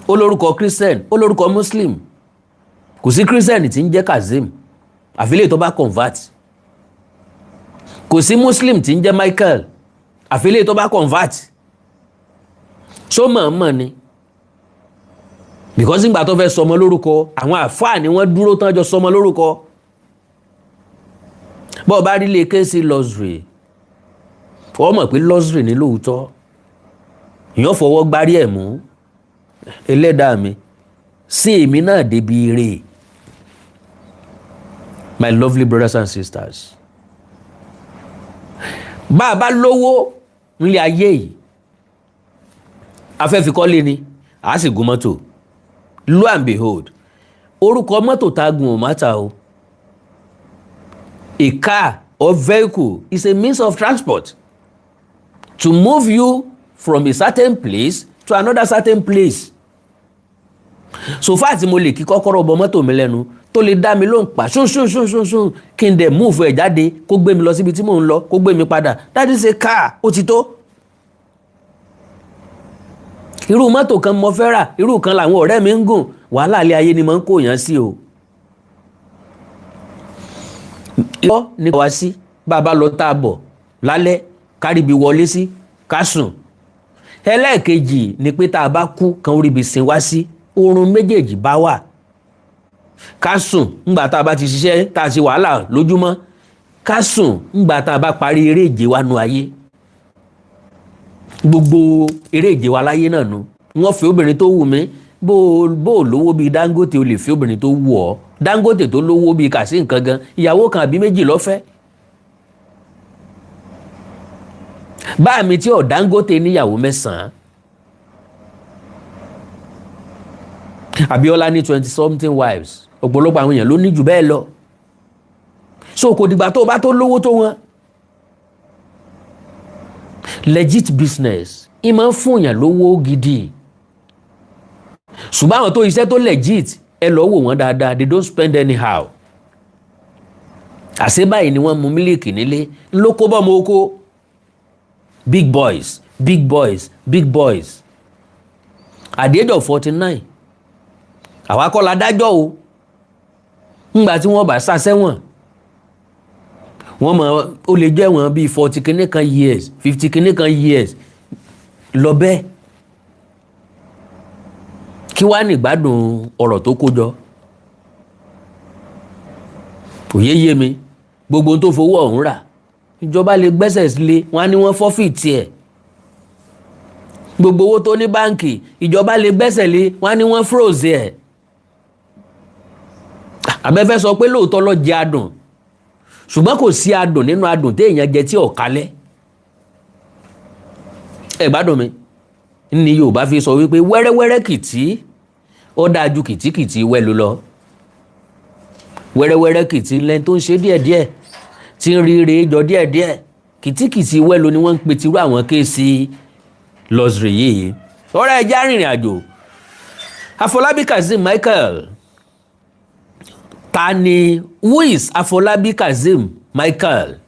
[SPEAKER 1] Ó lórúkọ Christian, ó lórúkọ Muslim. Kò sí Christian tí ń jẹ́ Kazeem, àfi lè tó bá convert. Kò sí Muslim tí ń jẹ́ Michael, àfi lè tó bá convert. Ṣó mọ̀ọ́mọ̀ ni? Because nígbà tó fẹ́ sọmọ lórúkọ, àwọn àfáà ni wọ́n dúró tán jọ sọmọ lórúkọ. Bọ́ọ̀ bá rí lè KC Luxury, wọ́n mọ̀ pé luxury ní lóòótọ́. Èèyàn fọwọ́ gbárí ẹ̀ mú. Ẹlẹ́dàá mi sí èmi náà débi ire. My lovely brothers and sisters, bá a bá lówó nílé ayé yìí, afẹ́fikọ́lé ni, a sì gun mọ́tò. Lo and behold, orúkọ mọ́tò tá a gun ò matter o. A car or vehicle is a means of transport to move you from a certain place to another certain place. So far tí mo lè kí kọ́kọ́rọ́ bọ mọ́tò mi lẹ́nu, tó lè dá mi lóhùn pa ṣún ṣún ṣún ṣún ṣún, kí n dẹ̀ move ẹ̀ jáde, kó gbé mi lọ síbi tí mò ń lọ, kó gbé mi padà, that is a car. Ó ti tó. Irú mọ́tò kan mo fẹ́ rà, irú kan làwọn ọ̀rẹ́ mi ń gùn, wàhálà ilé ayé ni mo ń kó yàn sí o. Ìwọ ní wá sí bá a bá lọ tá a bọ̀ lálẹ́, káríbi wọlé sí ká sùn. Ẹlẹ́ẹ̀kejì ni pé tá a bá kú kan, oríbi sin wá sí. Oorun méjèèjì bá wà, ká sùn ńgbà tá a bá ti ṣiṣẹ́, tá a ṣe wàhálà lójúmọ́, ká sùn ńgbà tá a bá parí eré ìje wa nu ayé. Gbogbo eré ìje wa láyé náà nu. Wọ́n fi obìnrin tó wù mí. Bó o lówó bíi Dangote, o lè fi obìnrin tó wù ọ́. Dangote tó lówó bíi kàsí nǹkan gan, ìyàwó kan àbí méjì lọ́fẹ̀ẹ́. Bá mi tí ọ̀ Dangote níyàwó mẹ́sàn-án. Abiola ní 20 something wives. Ọ̀pọ̀lọpọ̀ àwọn èèyàn ló ní jù bẹ́ẹ̀ lọ. So kò dìgbà tó o bá tó lówó tó wọn. Legit business ìmọ̀ ń fún èèyàn lówó gidi, ṣùgbọ́n àwọn tó iṣẹ́ tó legit, ẹ lọ wò wọ́n dáadáa, they don't spend anyhow. Àṣé báyìí ni wọ́n mu mílíkì nílé ló kó bọ́ mọ́ oko. Big boys, big boys, big boys. At the age of 49, àwa kọ́ la dájọ́ o. Ńgbà tí wọ́n bá sá sẹ́wọ̀n, wọ́n mọ̀ ó lè jẹ́ wọ́n bíi 40 kìíní kan years, 50 kìíní kan years lọ bẹ́ẹ̀. Kí wàá nígbádùn ọ̀rọ̀ tó kó jọ? Kò yé yé mi. Gbogbo ohun tó fowó ọ̀hún rà, ìjọba lè gbẹ́sẹ̀ lé wọn á ní wọ́n forfeit ẹ̀. Gbogbo owó tó ní báǹkì, ìjọba lè gbẹ́sẹ̀ lé wọn á ní wọ́n froze ẹ̀. Àbẹ́fẹ́ sọ pé lóòótọ́ ló jẹ adùn, ṣùgbọ́n kò sí adùn nínú adùn téèyàn jẹ tí ò kalẹ̀. Ẹ gbádùn mi ní. Yorùbá fi sọ wípé wẹ́rẹ́wẹ́rẹ́ kìtì ó dáa ju kìtìkìtì wẹ́lu lọ. Wẹ́rẹ́wẹ́rẹ́ kìtì lẹ́ni tó ń ṣe díẹ̀díẹ̀, tí ń rí ire jọ díẹ̀díẹ̀. Kìtìkìtì wẹ́lu ni wọ́n ń pe tirú àwọn KC Luxury yìí. Ọ̀rẹ́ ẹja rìnrìn àjò. Afọlábí Kazeem Michael, ta ni? Who is Afọlábí Kazeem Michael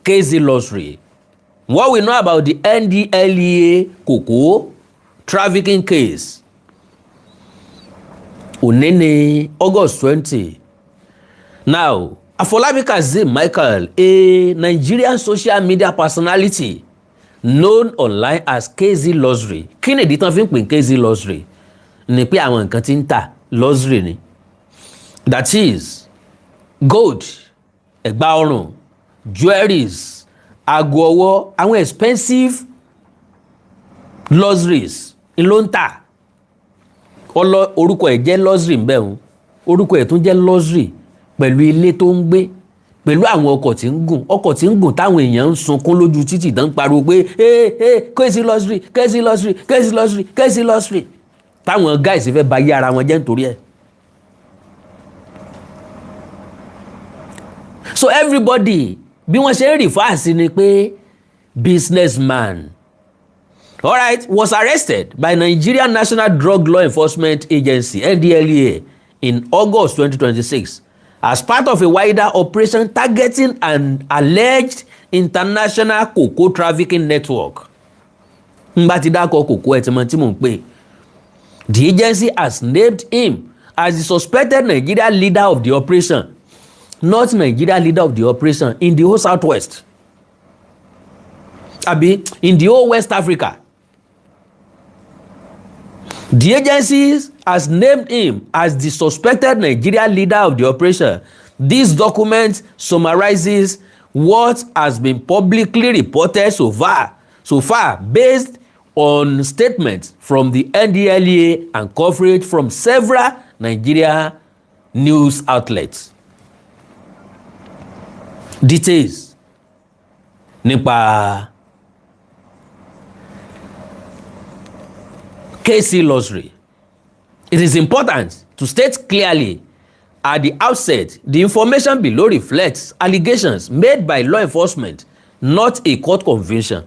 [SPEAKER 1] KC Luxury? What we know about the NDLEA cocoa trafficking case. Òní ní August 20. Now, Afolabi Kazeem Michael, a Nigerian social media personality known online as KZ Luxury. Kí ni ìdí tán fi ń pè ní KZ Luxury? Ni pé àwọn nǹkan tí ń tà, luxury ni. That is gold, ẹ̀gbà ọrùn, jewelries, aago ọwọ́, àwọn expensive luxuries ló ń tà. Ọlọ orúkọ ẹ̀ jẹ́ luxury ńbẹ̀ ń orúkọ ẹ̀ tún jẹ́ luxury pẹ̀lú ilé tó ń gbé, pẹ̀lú àwọn ọkọ̀ tí ń gùn, ọkọ̀ tí ń gùn táwọn èèyàn ń sunkún lójú títì tán ń pariwo pé, "Ee ee, KC Luxury, KC Luxury, KC Luxury, KC Luxury," táwọn guys fẹ́ ba yé ara wọn jẹ́ nítorí ẹ̀. So everybody, bí wọ́n ṣe ń refer sí ni pé businessman, alright, was arrested by Nigerian National Drug Law Enforcement Agency, NDLEA, in August 2026 as part of a wider operation targeting an alleged international cocoa trafficking network. Ngbà tí dákọ̀ cocoa, ẹ̀ tí mo tí mò ń pè. The agency has named him as the suspected Nigeria leader of the operation, not Nigeria leader of the operation in the whole southwest àbí in the whole West Africa. The agency has named him as the suspected Nigeria leader of the operation. This document summarizes what has been publicly reported so far based on statements from the NDLEA and coverage from several Nigeria news outlets. Details nípa KC Luxury. It is important to state clearly at the outset, the information below reflects allegations made by law enforcement, not a court conviction.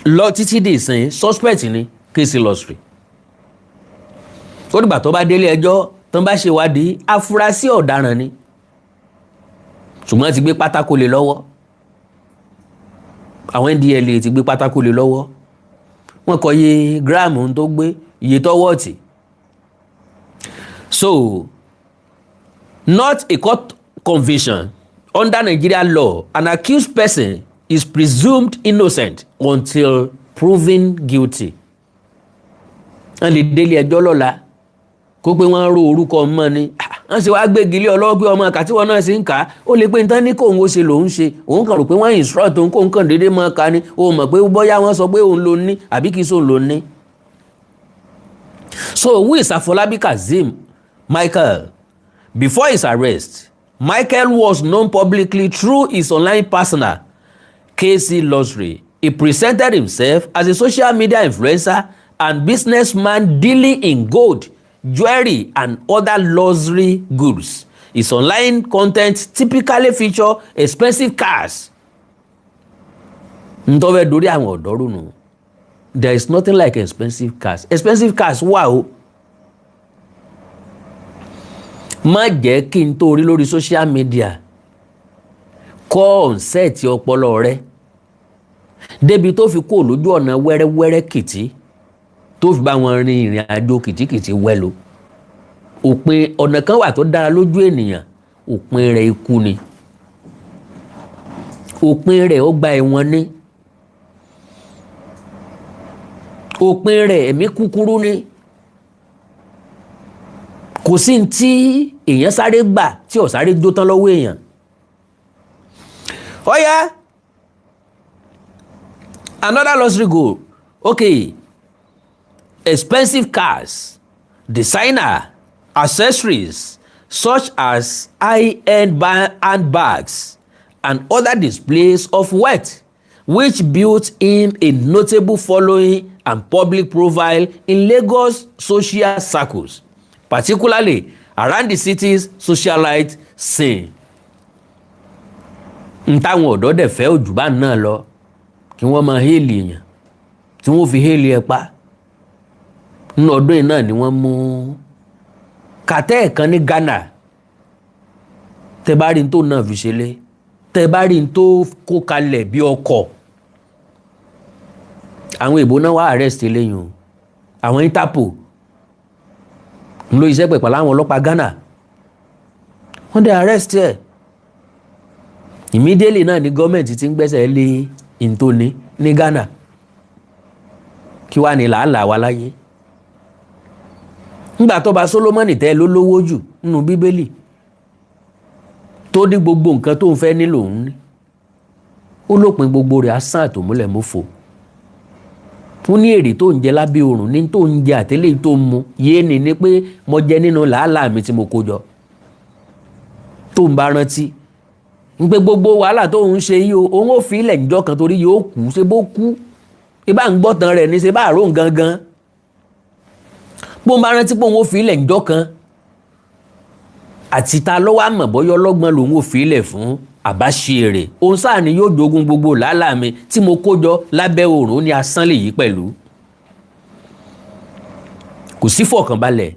[SPEAKER 1] Lọ títí di ìsìn, suspect ni KC Luxury. Ó dìgbà tó bá délé ẹjọ́, tó ń bá ṣèwádìí, afurasí ọ̀daràn ni, ṣùgbọ́n ti gbé pátákó lé lọ́wọ́. Àwọn NDLEA ti gbé pátákó lé lọ́wọ́. Wọ́n kọ iye gíráàmù tó gbé, iye tọ́wọ́ọ̀tì. So, not a court conviction. Under Nigeria law, an accused person is presumed innocent until proven guilty. Wọ́n lè délé ẹjọ́ lọ́la kó pé wọ́n ró orúkọ ọmọ ni wọ́n sì wá gbégi lé ọlọ́wọ́ pé ọmọ kàtíwọ́ náà sì ń kà á. Ó lè pé nǹkan ní kóun ó ṣe lòun ṣe, òun kàn rò pé wọ́n instruct òun kóun kàn déédéé mọ́ ká ní. Òun mọ̀ pé bóyá wọ́n sọ pé òun ló ní àbí kì í sóun ló ní. So who is Afolabi Kazeem Michael? Before his arrest, Michael was known publicly through his online persona, KC Luxury. He presented himself as a social media influencer and businessman dealing in gold, jewelry and other luxury goods. His online content typically feature expensive cars. Ntọ́fẹ́ dorí àwọn ọ̀dọ́ rú nù. There is nothing like expensive cars. Expensive cars wà o. Má jẹ́ kí n tó rí lórí social media kọ́ ọ̀nsẹ́ẹ̀tì ọpọlọ rẹ débi tó fi kó lójú ọ̀nà wẹ́rẹ́wẹ́rẹ́ kìtì tó fi bá wọn rin ìrìn àjò kìtìkìtì wẹ́lo. Òpin ọ̀nà kan wà tó dára lójú ènìyàn, òpin rẹ̀ ikú ni, òpin rẹ̀ ó gba ẹ̀wọ̀n ni, òpin rẹ̀ ẹ̀mí kúkúrú ni. Kò sí ní tí èèyàn sáré gbà tí ò sáré jó tán lọ́wọ́ èèyàn. Ó yá, another luxury goal. Okay, expensive cars, designer accessories such as high-end handbags and other displays of wealth, which built him a notable following and public profile in Lagos social circles, particularly around the city's socialite scene. N táwọn ọ̀dọ́ dẹ̀ fẹ́ òjò bá náà lọ, kí wọ́n máa héèlì èèyàn tí wọ́n fi héèlì ẹ pa. Nínú ọdún yìí náà ni wọ́n mú kàtẹ́ kan ní Ghana. Tẹ bá rí n tó náà fi ṣe lé, tẹ bá rí n tó kó kalẹ̀ bí ọkọ̀, àwọn èèbó náà wá arrest eléyìí o. Àwọn Interpol ń lo iṣẹ́ pẹ̀pẹ̀ láwọn ọlọ́pàá Ghana, wọ́n dẹ̀ arrest ẹ̀ immediately. Náà ni gọ́ọ̀mẹ̀ntì ti ń gbẹ́sẹ̀ lé ìntóní ní Ghana. Kí wàá ní làálàá wa láyé ńgbà tó bá Solomoni tẹ́ ló lówó jù nínú Bíbélì, tó ní gbogbo nǹkan tó ń fẹ́ nílò òun ní, ó lópin gbogbo rẹ̀ asán àtòmúlẹ̀ mọ́fò. Ó ní èrè tó ń jẹ lábẹ́ oòrùn ní tó ń jẹ àtẹ́lẹ̀ tó ń mu yéé ni pé mo jẹ nínú làálàá mi tí mo kó jọ. Tó ń bá rántí ń pé gbogbo wàhálà tó ń ṣe yìí o, òun ò fi ilẹ̀ níjọ́ kan torí yóò kú. Ṣe bó kú, ibà ń gbọ́tàn rẹ̀ ní ṣe bá àrò gangan. Bó ń bá rántí pé òun ò fi ilẹ̀ níjọ́ kan, àti ta ló wá mọ̀ bọ́yọ́ ọlọ́gbọ́n lòun ò fi ilẹ̀ fún àbáṣe rẹ̀, òun sáà ni yóò jogún gbogbo làálàá mi tí mo kó jọ lábẹ́ oòrùn. Ní asán lèyí pẹ̀lú, kò sí fọkànbalẹ̀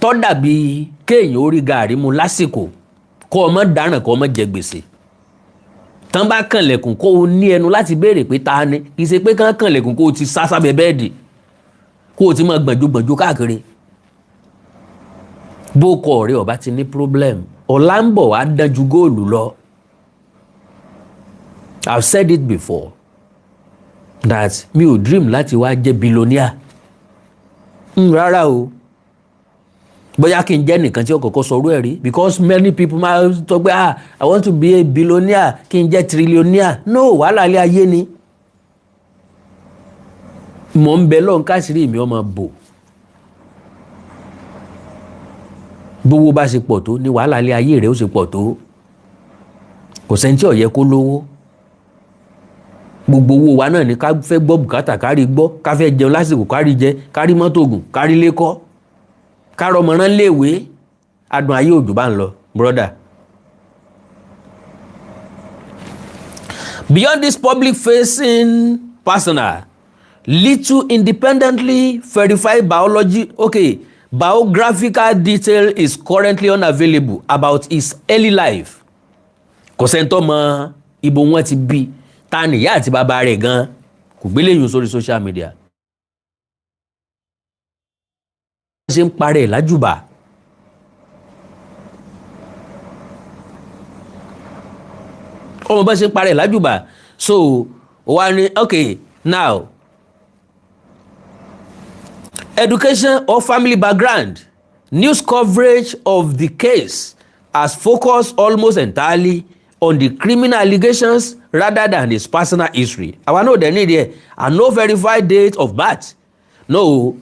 [SPEAKER 1] tó dàbí kéèyàn ó rí gàárì mu lásìkò, kó ọmọ dáràn, kó ọmọ jẹ gbèsè. Tán bá kànlẹ̀kùn, kó o ní ẹnu láti béèrè pé ta ni. Kì í ṣe pé kán kànlẹ̀kùn, kó o ti sá sábẹ́ bẹ́ẹ̀dì, kó o ti máa gbọ̀njú gbọ̀njú káàkiri. Bó kọ ọ̀rẹ́ ọba ti ní problem, ọ̀la ń bọ̀ wá dán ju góòlù lọ. I've said it before that mi ò dream láti wá jẹ́ billionaire rárá o. Bóyá kí n jẹ́ nìkan tí ó kọ́kọ́ sọ̀rọ̀ ẹ̀ rí, because many people máa sọ pé, "Ah, I want to be a billionaire, kí n jẹ́ trillionaire." No, wàhálà ilé ayé ni. Mò ń bẹ lọ́n káṣírí mi ọmọ bò. Gbówó bá ṣe pọ̀ tó ní wàhálà ilé ayé rẹ̀ ó ṣe pọ̀ tó. Kò sẹ́ni tí ò yẹ kó lówó. Gbogbo owó wa náà ni ká fẹ́ gbọ́ bùkátà, ká rí gbọ́, ká fẹ́ jẹun lásìkò, ká rí jẹ, ká rí mọ́tò gùn, ká rí lé kọ́, ká rọmọ rán léèwé. Adùn ayé òjò bá ń lọ, brother. Beyond this public facing persona, little independently verified biology, okay, biographical detail is currently unavailable about his early life. Kò sẹ́ni tó mọ ibo wọn ti bí, ta nìyá àti bàbá rẹ̀ gan, kò gbélé yùn sórí social media. Ṣe ń parẹ́ lájùbà. Ọmọ bá ṣe ń parẹ́ lájùbà. So wà ní, okay, now, education or family background. News coverage of the case has focused almost entirely on the criminal allegations rather than his personal history. Àwa náà dẹ̀ nídìí ẹ̀, and no verified date of birth. No,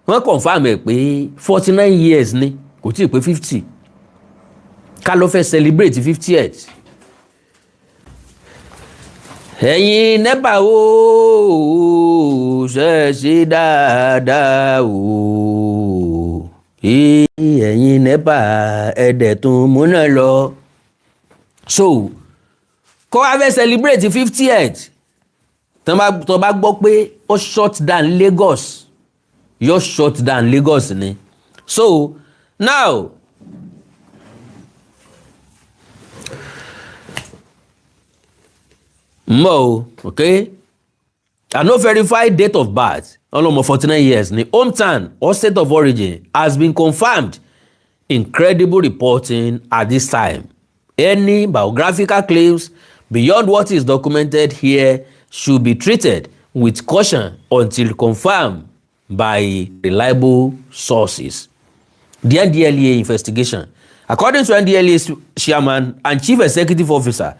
[SPEAKER 1] wọ́n confirm ẹ̀ pé 49 years ni, kò tí ì pé 50, ká ló fẹ́ celebrate 50th. Ẹ̀yin NEPA o, ṣe é ṣe dáadáa o? Ẹ̀yin NEPA, ẹ̀dẹ̀ tún múná lọ. So kó wá fẹ́ celebrate 50th, tó bá gbọ́ pé ó shut down Lagos, yóò shut down Lagos ni. So now, mbọ o, okay, and no verified date of birth, ọlọmọ 49 years ni, hometown or state of origin has been confirmed in credible reporting at this time. Any biographical claims beyond what is documented here should be treated with caution until confirmed by reliable sources. The NDLEA investigation. According to NDLEA chairman and chief executive officer,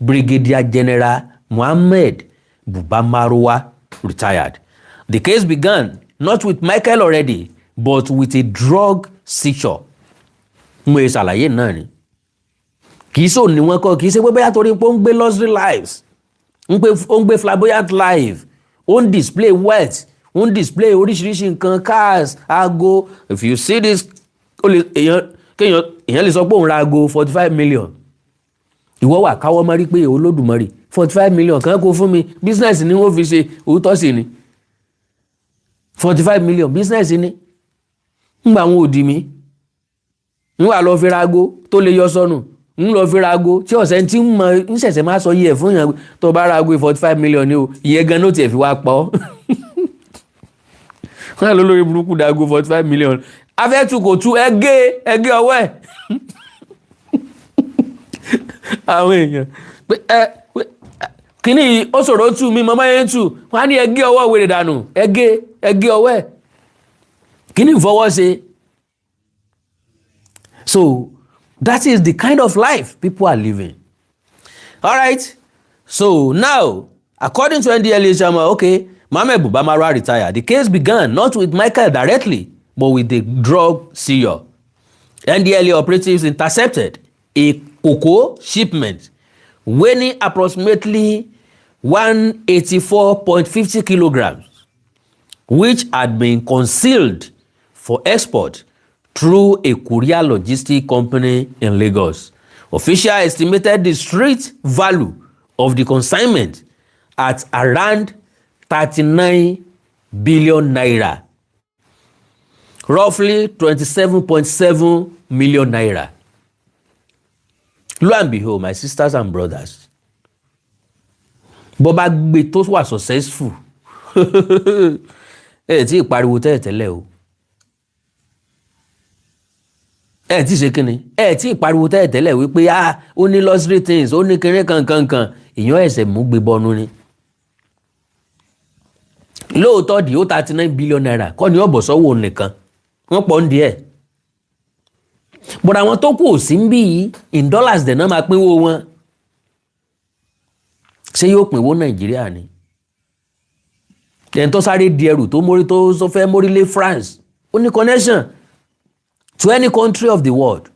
[SPEAKER 1] Brigadier General Mohammed Buba Marwa, retired, the case began not with Michael already, but with a drug seizure. Mo ṣe ṣàlàyé náà ni. Kì í sọ ní wọn kọ, kì í ṣe pé bóyá torí pé ó ń gbé luxury lives, ó ń gbé flamboyant life, ó ń display wealth, ó ń display oríṣiríṣi nǹkan, cars, aago. If you see this, ó lè èèyàn kéèyàn èèyàn lè sọ pé òun ra aago 45 million. Ìwọ wà káwọ́ mọ́rí pé Olódùmarè, 45 million kan kó fún mi, business ni wọ́n fi ṣe. Òótọ́ sì ni, 45 million business ni. Ńgbà àwọn òdì mi ń wà lọ fi ra aago tó lè yọ sọnù, ń lọ fi ra aago tí ọ̀sẹ̀ tí ń mọ ń ṣẹ̀ṣẹ̀ máa sọ yìí ẹ̀ fún yàn. Tó bá ra aago 45 million ni o, ìyẹn gan ló tiẹ̀ fi wá pa ọ́. Wọ́n lọ lórí burúkú da aago 45 million afẹ́tù kò tú, ẹgé ẹgé ọwọ́ ẹ̀. Àwọn èèyàn pé ẹ kíní yìí ó ṣòro tù mí, mọ́mọ́ yẹn tù wọ́n á ní ẹgé ọwọ́ wèrè dànù, ẹgé ẹgé ọwọ́ ẹ̀, kíní ìfọwọ́ ṣe. So that is the kind of life people are living. All right, so now, according to NDLEA chairman, okay, Mohammed Buba Marwa, retired, the case began not with Michael directly, but with the drug seizure. NDLEA operatives intercepted a cocoa shipment weighing approximately 184.50 kilograms, which had been concealed for export through a courier logistics company in Lagos. Officials estimated the street value of the consignment at around 39 billion naira, roughly 27.7 million naira. Lo and behold, my sisters and brothers, bó bá gbé tó wà successful, ẹ tí ì pariwo tẹ́lẹ̀tẹ́lẹ̀ o, ẹ tí ì ṣe kínni, ẹ tí ì pariwo tẹ́lẹ̀tẹ́lẹ̀ wípé ah, ó ní luxury things, ó ní kinní kankankan, èèyàn ẹ̀sẹ̀ mú gbé bọnu ni. Lóòótọ́, di ó 39 billion naira kọ́ ni ọ̀bọ̀ sọ́wọ́ nìkan, wọ́n pọ̀ ń díẹ̀, but àwọn tó kù ò sí ń bí yìí. In dollars dẹ̀ náà máa pínwó wọn. Ṣé yóò pínwó Nàìjíríà ni? Ẹni tó sáré di ẹrù tó mórí tó fẹ́ mórí lé France, ó ní connection to any country of the world.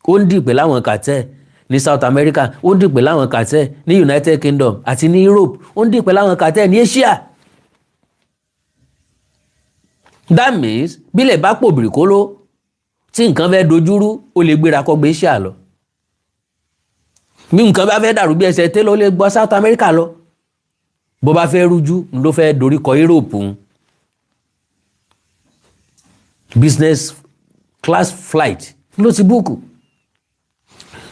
[SPEAKER 1] Ó ń dìpẹ̀ láwọn cartel ní South America, ó ń dìpẹ̀ láwọn cartel ní United Kingdom àti ní Europe, ó ń dìpẹ̀ láwọn cartel ní Asia. That means bílẹ̀ bá pò bìrìkóló tí nǹkan fẹ́ dojúrú, ó lè gbéra kó gbé Asia lọ. Bí nǹkan bá fẹ́ dàrú bí ẹsẹ̀ tẹ́lẹ̀, ó lè gbọ́ South America lọ. Bó bá fẹ́ rújú ló fẹ́ dorí kọ Europe ń business class flight ló ti book.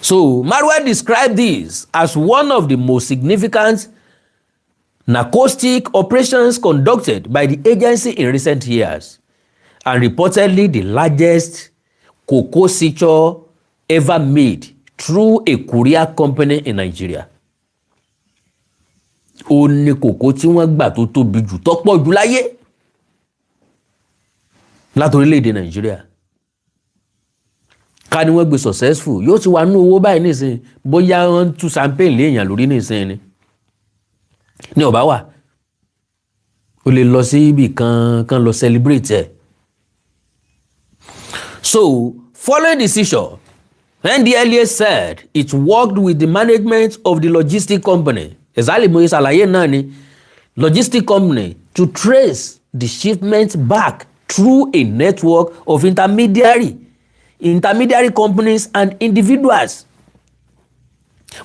[SPEAKER 1] So Marwa described this as one of the most significant narcotic operations conducted by the agency in recent years and reportedly the largest cocoa seizure ever made through a courier company in Nigeria. Ó ní kòkó tí wọ́n gbà tó tóbi jù, tó pọ̀ jù láyé láti orílẹ̀-èdè Nàìjíríà. Ká ní wọ́n gbé successful, yóò ti wà nínú owó báyìí nísìnyí. Bóyá wọ́n ń tú champagne léèyàn lórí nísìnyí ni ní ọ̀bá wà, ó lè lọ sí ibì kan kan lọ celebrate ẹ̀. So following the seizure, NDLEA said it worked with the management of the logistic company, Exactly mo ṣàlàyé náà ni logistic company to trace the shipment back through a network of intermediary companies and individuals.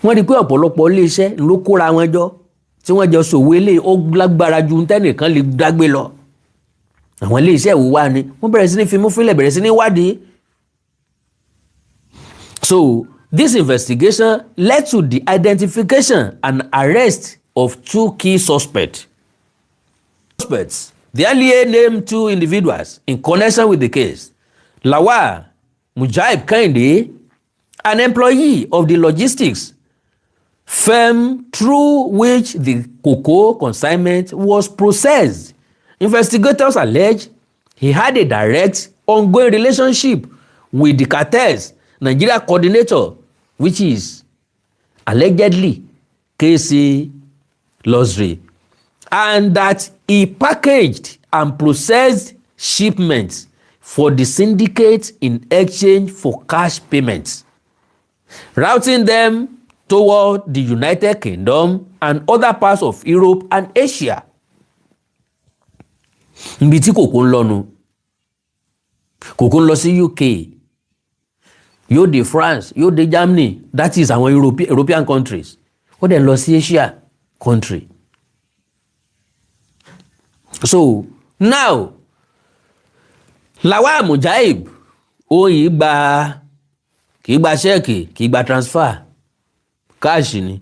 [SPEAKER 1] Wọ́n rí i pé ọ̀pọ̀lọpọ̀ iléeṣẹ́ ló kóra wọn jọ tí wọ́n jọ ṣòwò eléyìí. Ó lágbára ju tẹ́nìkan lè dágbé lọ. Àwọn iléeṣẹ́ ìwò wa ni wọ́n bẹ̀rẹ̀ sí ní fimú fínlẹ̀, bẹ̀rẹ̀ sí ní wádìí. So this investigation led to the identification and arrest of two key suspects. The NDLEA named two individuals in connection with the case: Lawal Mujahid Kehinde, an employee of the logistics firm through which the cocoa consignment was processed. Investigators allege he had a direct, ongoing relationship with the cartel's Nigeria coordinator, which is allegedly KC Luxury, and that he packaged and processed shipments for the syndicate in exchange for cash payments, routing them toward the United Kingdom and other parts of Europe and Asia. Ibi tí kòkó ń lọ nu. Kòkó ń lọ sí UK, yóò dé France, yóò dé Germany, that is àwọn European countries. Ó dẹ̀ ń lọ sí Asia country. So now, Lawal Mujaib ó yìí gba, kì í gba cheque, kì í gba transfer, cash ni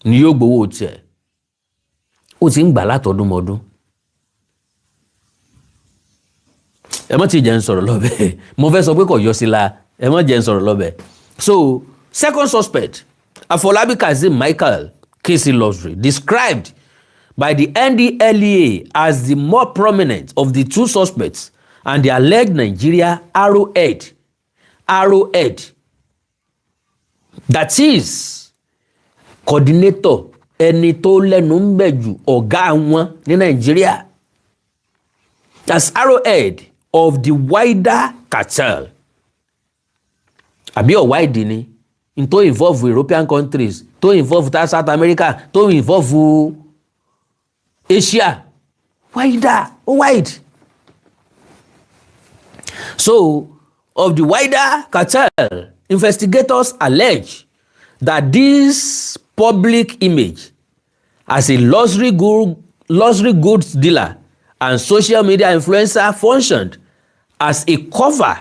[SPEAKER 1] yóò gbowó tiẹ̀. Ó ti ń gbà látọdúnmọdún. Ẹ mọ́ ti jẹ́ ń sọ̀rọ̀ lọ́bẹ̀. Mo fẹ́ sọ pé kò yọ sí la. Ẹ mọ́ jẹ́ ń sọ̀rọ̀ lọ́bẹ̀. So, second suspect, Afolabi Kazeem Michael KC Luxury, described by the NDLEA as the more prominent of the two suspects and the alleged Nigeria arrowhead, that is coordinator, ẹni tó lẹ́nu ń bẹ̀ jù, ọ̀gá wọn ní Nàìjíríà, as arrowhead of the wider cartel, àbí ọ̀wá ìdí ni n tó involve European countries, tó involve South America, tó involve Asia, wider, wide. So of the wider cartel, investigators allege that this public image as a luxury goods dealer and social media influencer functioned as a cover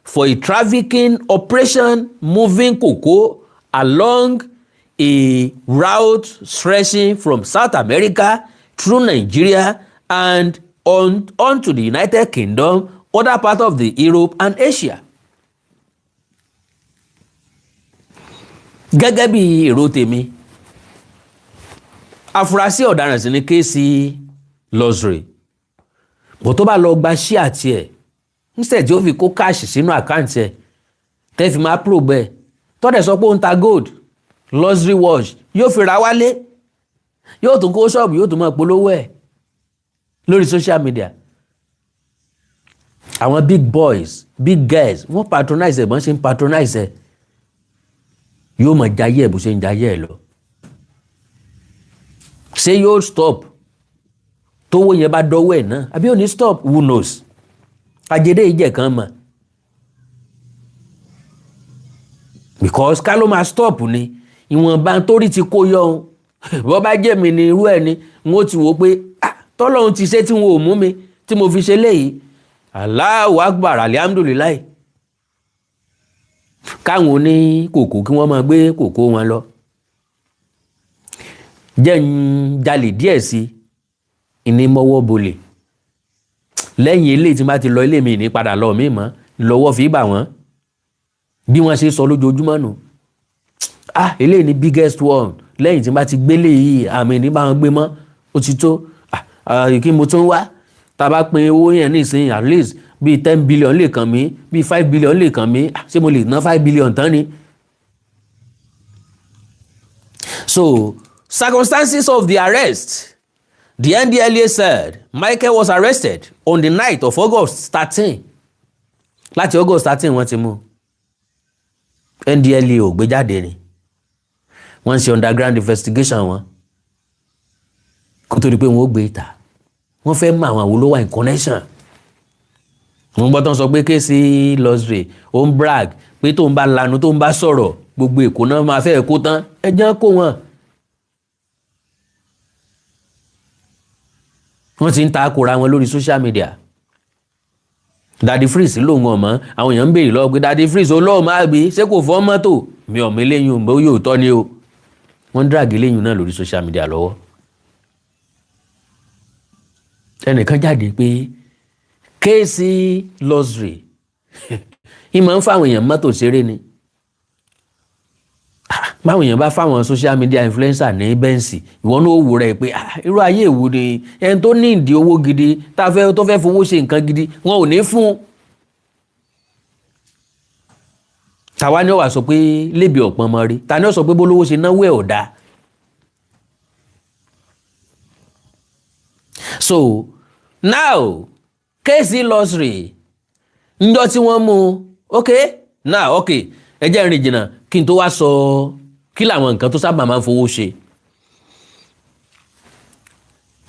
[SPEAKER 1] for a trafficking operation moving cocoa along a route stretching from South America through Nigeria and on to the United Kingdom, other parts of the Europe and Asia. Gẹ́gẹ́ bí èrò tèmi, afurasí ọ̀daràn sì ni KC Luxury bó. Tó bá lọ gba share tiẹ̀ instead tí ó fi kó cash sínú account ẹ̀ tẹ́ fi máa probe ẹ̀, tọ́dẹ̀ sọ pé ó ń ta gold, luxury watch, yóò fi ra wálé, yóò tún kó ṣọ́ọ̀bù, yóò tún máa polówó ẹ̀ lórí social media. Àwọn big boys, big girls, wọ́n patronize ẹ̀. Bọ́n ṣe ń patronize ẹ̀, yóò máa jayé ẹ̀ bó ṣe ń jayé ẹ̀ lọ. Ṣé yóò stop tówó yẹn bá dọ́wọ́ ẹ̀ náà, àbí ò ní stop? Who knows? Ajédè ìjẹ̀ kan mọ̀, because ká ló máa stop ni ìwọ̀nba torí ti kó yọ ohun. Bọ́ bá jẹ́ mi ní irú ẹ̀ ni n ó ti wò ó pé, ah, tọ́lọ́run ti ṣe tí wọn ò mú mi tí mo fi ṣe léyìí, Allahu Akbar, alhamdulillahi. Káwọn oní kòkó kí wọ́n máa gbé kòkó wọn lọ, jẹ́ ń jalè díẹ̀ sí i ní mọ́wọ́ bolè. Lẹ́yìn eléyìí tí n bá ti lọ ilé mi, ní padà lọ mí mọ́ lọ́wọ́ fi bà wọ́n. Bí wọ́n ṣe sọ lójoojúmọ́ nù. Ah, eléyìí ni biggest one. Lẹ́yìn tí n bá ti gbélé yìí, àmì ní bá wọn gbé mọ́, ó ti tó. Ah, kí mo tún wá. Tá a bá pín owó yẹn nísìnyí, at least bíi 10 billion lè kàn mí, bíi 5 billion lè kàn mí. Ṣé mo lè ná 5 billion tán ni? So, circumstances of the arrest. The NDLEA said Michael was arrested on the night of August 13. Láti August 13 wọ́n ti mú. NDLEA ò gbé jáde ni. Wọ́n ń ṣe underground investigation wọn. Kó tó di pé wọ́n ó gbé ìta, wọ́n fẹ́ mọ àwọn wo ló wà in connection. Wọ́n gbọ́ tán sọ pé KC Luxury ó ń brag pé tóun bá lanu, tóun bá sọ̀rọ̀, gbogbo Èkó náà máa fẹ́ kó tán. Ẹ jẹ́ kó wọn. Wọ́n ti ń ta kora wọn lórí social media. Daddy Freeze lòun ọmọ, àwọn èèyàn ń béèrè lọ́wọ́ pé Daddy Freeze olóò máa gbé, ṣé kò fọ́ mọ́tò mi ọ̀mọ eléyìí ò bóyá òótọ́ ni o. Wọ́n ń drag eléyìí náà lórí social media lọ́wọ́. Ẹnìkan jáde pé KC Luxury ìmọ̀ ń fáwọn èèyàn mọ́tò ṣeré ni. Báwọn èèyàn bá fáwọn social media influencer ní Benz, ìwọ náà ó wò rẹ pé irú ayé ìwò ni ẹni tó ní ìdí owó gidi tá a fẹ́ tó fẹ́ fowó ṣe nǹkan gidi, wọn ò ní fún un. Tàwa ni ó wà sọ pé lébi ọ̀pọ̀n mọ́ rí, ta ni ó sọ pé bólówó ṣe náwó ẹ̀ ò dáa. So now KC Luxury njọ́ tí wọ́n mú un, ok now, ok, ẹ jẹ́ rìn jìnnà kí n tó wá sọ kí làwọn nǹkan tó sábà máa ń fowó ṣe.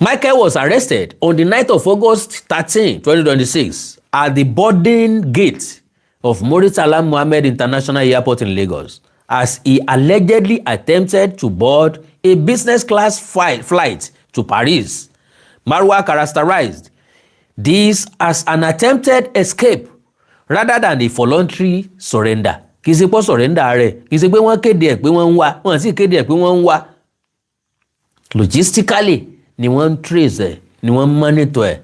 [SPEAKER 1] Michael was arrested on the night of August 13, 2026 at the boarding gate of Muritala Muhammed International Airport in Lagos as he allegedly attempted to board a business class flight to Paris. Marwa characterized this as an attempted escape rather than a voluntary surrender. Kì í ṣe pọ́ surrender rẹ̀, kì í ṣe pé wọ́n kéde ẹ̀ pé wọ́n ń wá, wọ́n sì kéde ẹ̀ pé wọ́n ń wá. Logistically ni wọ́n ń trace ẹ̀, ni wọ́n ń monitor ẹ̀.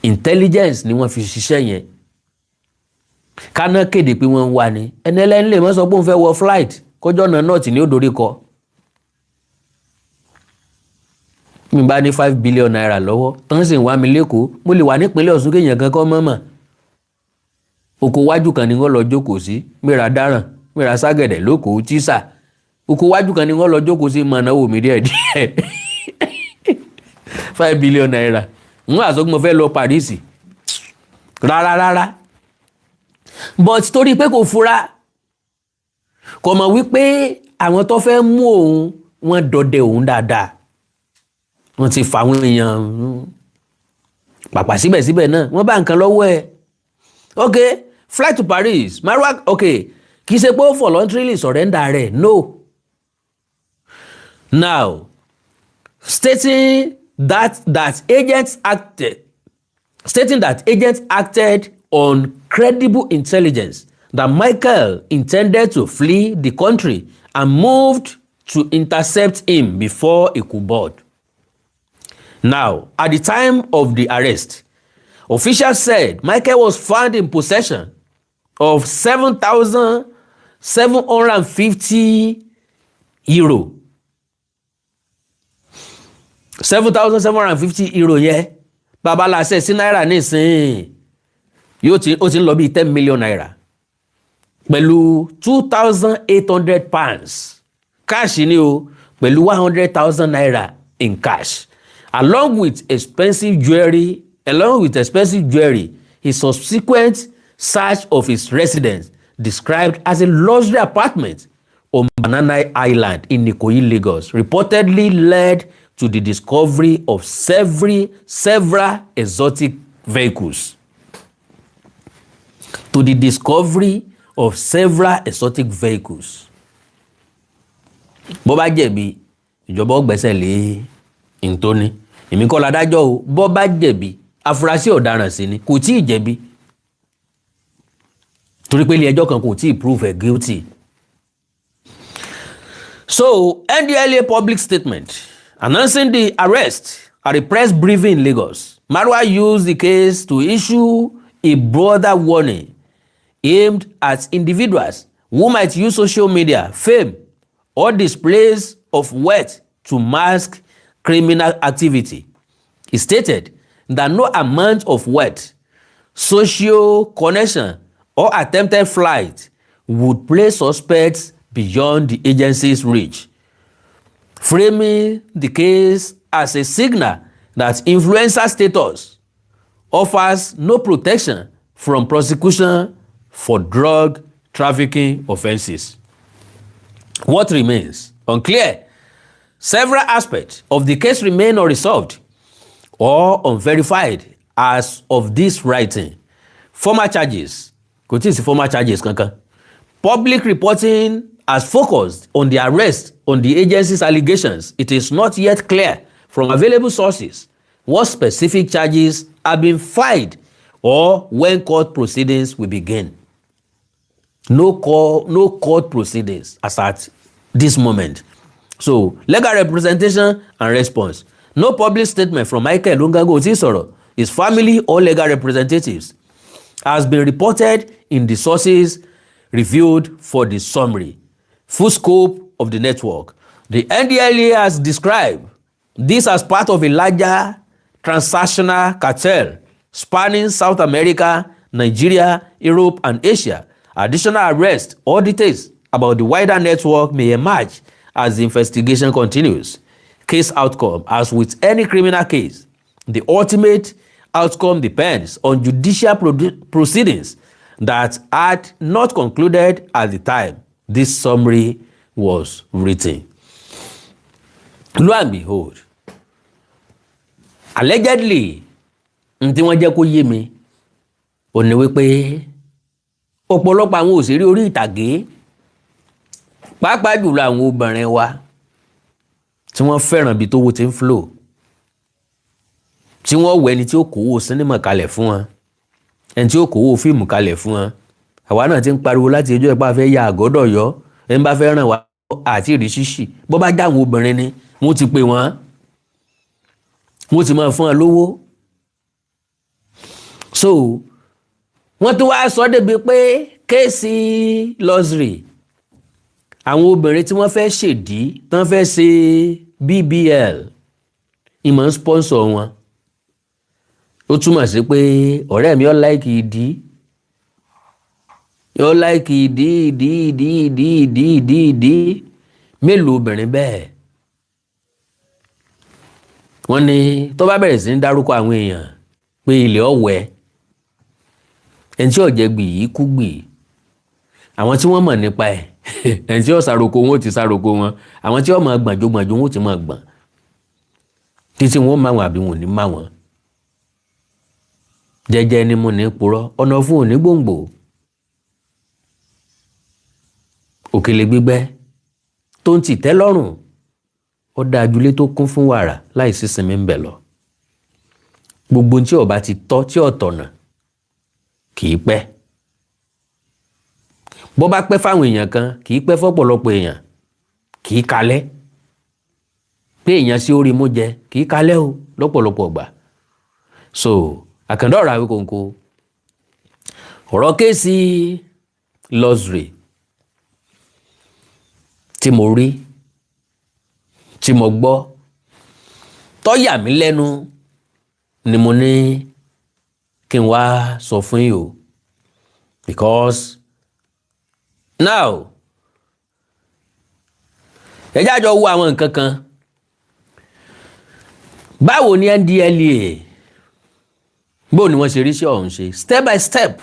[SPEAKER 1] Intelligence ni wọ́n fi ṣiṣẹ́ yẹn. Káná kéde pé wọ́n ń wá ni, ẹni ẹlẹ́ni lè mọ́ sọ pé òun fẹ́ wọ flight kọjọ́ náà nọ́ọ̀tì ní ó dorí kọ. Mi bá ní ₦5 billion lọ́wọ́ tán sì ń wá mi lẹ́kọ̀ọ́, mo lè wà nípínlẹ̀ Ọ̀ṣun kéèyàn kankan mọ̀mọ̀. Oko wájú kan ni wọ́n lọ jókòó sí, mìíràn dáràn mìíràn ságẹ̀dẹ̀ lóko tíṣà. Oko wájú kan ni wọ́n lọ jókòó sí, mọ̀ náwó mi díẹ̀ díẹ̀. ₦5 billion ń wá sọ pé mo fẹ́ lọ Paris rárá rárá, but torí pé kò fura, kò mọ̀ wípé àwọn tó fẹ́ mú òun, wọ́n dọdẹ òun dáadáa, wọ́n ti fa àwọn èèyàn pàpà. Síbẹ̀síbẹ̀ náà wọ́n bá nǹkan lọ́wọ́ ẹ̀. Ok, flight to Paris, Marwa, ok, kì í ṣe pé ó voluntarily surrender rẹ̀, no. Now, stating that agents acted on credible intelligence that Michael intended to flee the country and moved to intercept him before he could board. Now, at the time of the arrest, officials said Michael was found in possession of €7,750. €7,750 yẹn, babaláṣẹ sí náírà nísìnyí, yóò ti ó ti ń lọ bíi ₦10 million, pẹ̀lú £2,800 cash ni o, pẹ̀lú ₦100,000 in cash, along with expensive jewelry. His subsequent search of his residence, described as a luxury apartment on Banana Island in Ikoyi, Lagos, reportedly led to the discovery of several exotic vehicles. To the discovery of several exotic vehicles. Bó bá jẹ̀bi, ìjọba ó gbẹ́sẹ̀ lé ntóní. Èmi kọ́ ládájọ́ o. Bó bá jẹ̀bi, afurasí ọ̀daràn sí ni, kò tí ì jẹ̀bi torí pé ilé ẹjọ́ kan kò tí ì prove ẹ̀ guilty. So NDLEA public statement announcing the arrest at a press briefing in Lagos, Marwa used the case to issue a broader warning aimed at individuals who might use social media fame or displays of wealth to mask criminal activity. He stated that no amount of wealth, social connection, or attempted flight would place suspects beyond the agency's reach, framing the case as a signal that influencer status offers no protection from prosecution for drug trafficking offences. What remains unclear Several aspects of the case remain unresolved or unverified as of this writing. Formal charges, kò tí ì sí formal charges kankan. Public reporting has focused on the arrest, on the agency's allegations. It is not yet clear from available sources what specific charges have been filed or when court proceedings will begin. No court proceedings as at this moment. So, legal representation and response. No public statement from Michael Ongago tí sọ̀rọ̀, his family or legal representatives has been reported in the sources reviewed for the summary. Full scope of the network. The NDLEA has described this as part of a larger transnational cartel spanning South America, Nigeria, Europe, and Asia. Additional arrests or details about the wider network may emerge as the investigation continues. Case outcome. As with any criminal case, the ultimate outcome depends on judicial proceedings that had not concluded at the time this summary was written. Lo and behold, allegedly, n tí wọ́n jẹ́ kó yé mi ò ní wípé ọ̀pọ̀lọpọ̀ àwọn òṣèré orí ìtàgé, pàápàá jùlọ àwọn obìnrin wa tí wọ́n fẹ́ràn ibi tówó ti ń flow, tí wọ́n wọ ẹni tí ó kówó sinimá kalẹ̀ fún wọn, ẹni tí ó kówó fíìmù kalẹ̀ fún wọn. Àwa náà ti ń pariwo láti ẹjọ́ ìpá fẹ́ ya àgọ́dọ̀ yọ ẹni bá fẹ́ ràn wá àti ìrí ṣíṣì. Bó bá jáwọn obìnrin ni wọ́n ti pè wọ́n, wọ́n ti máa fún wọn lówó. So wọ́n tún wá sọ débi pé case luxury, àwọn obìnrin tí wọ́n fẹ́ ṣèdí, tán fẹ́ ṣe BBL, ìmọ̀ ń sponsor wọn. Ó túmọ̀ sí pé ọ̀rẹ́ mi ó like ìdí, ó like ìdí, ìdí, ìdí, ìdí, ìdí, ìdí, ìdí. Mélòó obìnrin bẹ́ẹ̀? Wọ́n ní tó bá bẹ̀rẹ̀ sí ní dárúkọ àwọn èèyàn pé ilẹ̀ ọ̀wẹ́ ẹni tí ọ̀jẹ̀ gbì yìí kú gbì. Àwọn tí wọ́n mọ̀ nípa ẹ̀, ẹni tí ó sàròkò wọn ò ti sàròkò wọn, àwọn tí ó máa gbọ̀njó gbọ̀njó wọn ò ti máa gbọ̀n títí wọn ó máa wọn àbí wọn ò ní máa wọn. Jẹ́jẹ́ ni mo ní purọ́ ọ̀nà fún òní gbòǹgbò òkèlè gbígbẹ́ tó ń tì tẹ́ lọ́rùn, ó dáa ju ilé tó kún fún wàrà láì sí sinmi ń bẹ̀ lọ. Gbogbo tí ó bá ti tọ́ tí ò tọ̀nà kì í pẹ́. Bó bá pẹ́ fáwọn èèyàn kan, kì í pẹ́ fọ́pọ̀lọpọ̀ èèyàn, kì í kalẹ̀ pé èèyàn sí orí mú jẹ, kì í kalẹ̀ o lọ́pọ̀lọpọ̀ gbà. So àkàndá ọ̀rọ̀ Awíkonko, ọ̀rọ̀ case luxury tí mo rí, tí mo gbọ́, tó yà mí lẹ́nu ni mo ní kí n wá sọ fún yìí o, because now ẹ jẹ́ àjọ wo àwọn nǹkan kan. Báwo ni NDLEA, báwo ni wọ́n ṣe rí sí ọ̀hún ṣe? Step by step,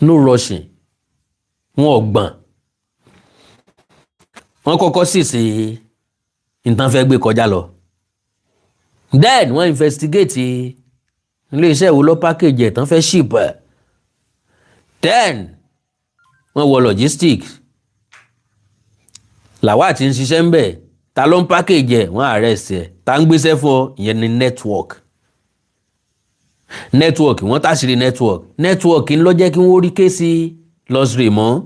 [SPEAKER 1] no rushing. Wọn ò gbọ̀n. Wọ́n kọ́kọ́ sì ṣe nǹkan fẹ́ gbé kọjá lọ, then wọ́n investigate iléeṣẹ́ wo ló package ẹ̀ tán fẹ́ ship ẹ̀, then wọ́n wọ logistics làwa tí ń ṣiṣẹ́ ń bẹ̀. Ta ló ń package ẹ̀? Wọ́n arrest ẹ̀. Ta ń gbéṣẹ́ fún ọ? Ìyẹn ni network. Network wọ́n táṣìírí network. Network ń lọ jẹ́ kí wọ́n rí case luxury mọ́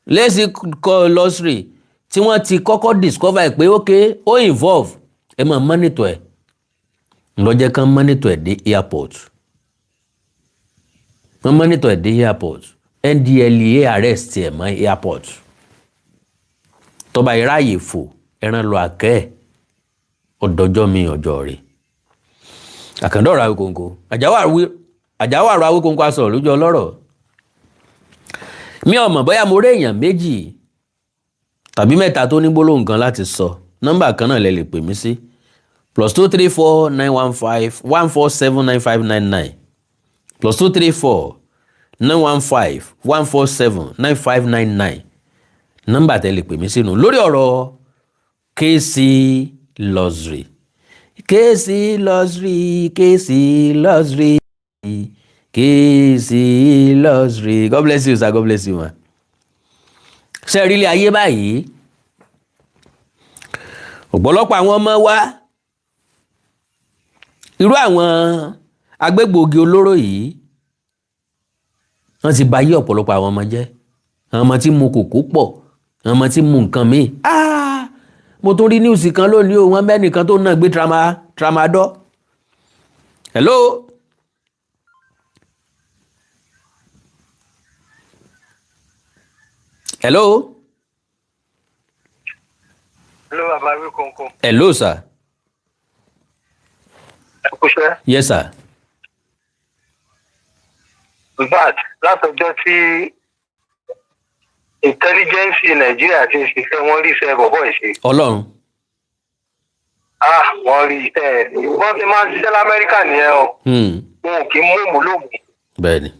[SPEAKER 1] lẹ́sìn kọ́. Luxury tí wọ́n ti kọ́kọ́ discover ẹ̀ pé ok, ó involve, ẹ máa monitor ẹ̀, ńlọ́jẹ́ kan monitor ẹ̀ dé airport. Wọ́n monitor ẹ̀ dé airport, NDLEA arrest ẹ̀ mọ́ airport. Tọ́ba ìráàyè fò ẹran lọ àkẹ́ ẹ̀ ọ̀dọ́jọ́ mi ọjọ́ rẹ̀. Àkàndá ọ̀rọ̀ Awíkonko, àjáwọ̀ àrò Awíkonko aṣọ lójú ọlọ́rọ̀. Mi ò mọ̀ bóyá mo rí èèyàn méjì tàbí mẹ́ta tó ní gbólóhùn kan láti sọ. Nọ́mbà kan náà lẹ lè pè mí sí: +234 915 147 9599, +234 915 147 9599. Nọ́mbà tẹ lè pè mí sínú lórí ọ̀rọ̀. KC Luxury, KC Luxury, KC Luxury, KC Luxury. God bless you, sir. God bless you, ma. Ṣe rí ilé ayé báyìí, ọ̀pọ̀lọpọ̀ àwọn ọmọ wa, irú àwọn agbégbòogi olóró yìí, wọ́n ti bà ayé ọ̀pọ̀lọpọ̀ àwọn ọmọ jẹ́. Àwọn ọmọ tí mu kòkó pọ̀, àwọn ọmọ tí mu nǹkan míì. Ah, mo tún rí news kan lónìí o, wọ́n mẹ́nìkan tó náà gbé tramadol. Hello. Hello.
[SPEAKER 3] Ló bàbá wí kọ̀ọ̀kan.
[SPEAKER 1] Hello, sir.
[SPEAKER 3] Ẹ kúṣẹ́.
[SPEAKER 1] Yes, sir.
[SPEAKER 3] In fact, látọjọ́ tí intelligence Nàìjíríà ti ń ṣiṣẹ́, wọ́n rí iṣẹ́ bọ̀bọ̀ ìṣe.
[SPEAKER 1] Ọlọ́run.
[SPEAKER 3] Ah, wọ́n rí iṣẹ́ ẹ̀. Wọ́n ti máa ń ṣiṣẹ́ l'Amẹ́ríkà nìyẹn o. Wọn ò kí ń mú òmùlòmù.
[SPEAKER 1] Bẹ́ẹ̀ni.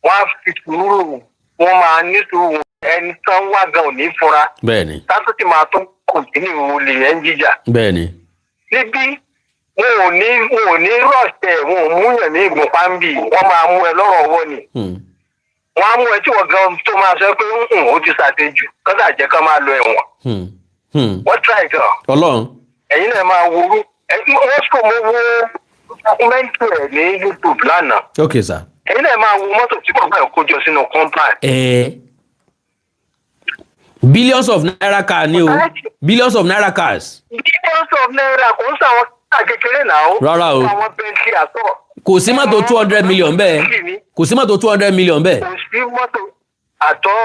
[SPEAKER 3] Wọ́n á fi sùúrù, wọ́n máa ní sùúrù, ẹni tán wá gan ò ní fura.
[SPEAKER 1] Bẹ́ẹ̀ni.
[SPEAKER 3] Tátó sì máa tún continue olè yẹn ń jíjà.
[SPEAKER 1] Bẹ́ẹ̀ni.
[SPEAKER 3] Níbí, wọn ò ní rọ̀ṣẹ̀, wọn ò múyàn ní ìgbọ̀npá ń bì, wọ́n máa mú ẹ lọ́rọ̀ ọwọ́ ni. Wọ́n á mú ẹ tí wọ́n gan tó máa sọ pé ń ó ti ṣàṣejù kọ́sà jẹ́ kán máa lọ ẹ̀wọ̀n. Wọ́n try gan.
[SPEAKER 1] Ọlọ́run.
[SPEAKER 3] Ẹ̀yin náà máa worú wọ́n sọ, mo wo documentary ẹ̀ ní YouTube lánàá.
[SPEAKER 1] Ok, sir.
[SPEAKER 3] Ẹ̀yin náà máa wo mọ́tò tí bàbá ẹ̀ kó jọ sínú compound.
[SPEAKER 1] Billions of naira car ni o, billions of naira cars.
[SPEAKER 3] Billions of naira, kò ń sàwọn káà kékeré náà o.
[SPEAKER 1] Rárá o.
[SPEAKER 3] Àwọn Bentley àtọ̀.
[SPEAKER 1] Kò sí mọ́tò 200 million bẹ́ẹ̀, kò sí mọ́tò 200 million bẹ́ẹ̀.
[SPEAKER 3] Kò sí mọ́tò àtọ́.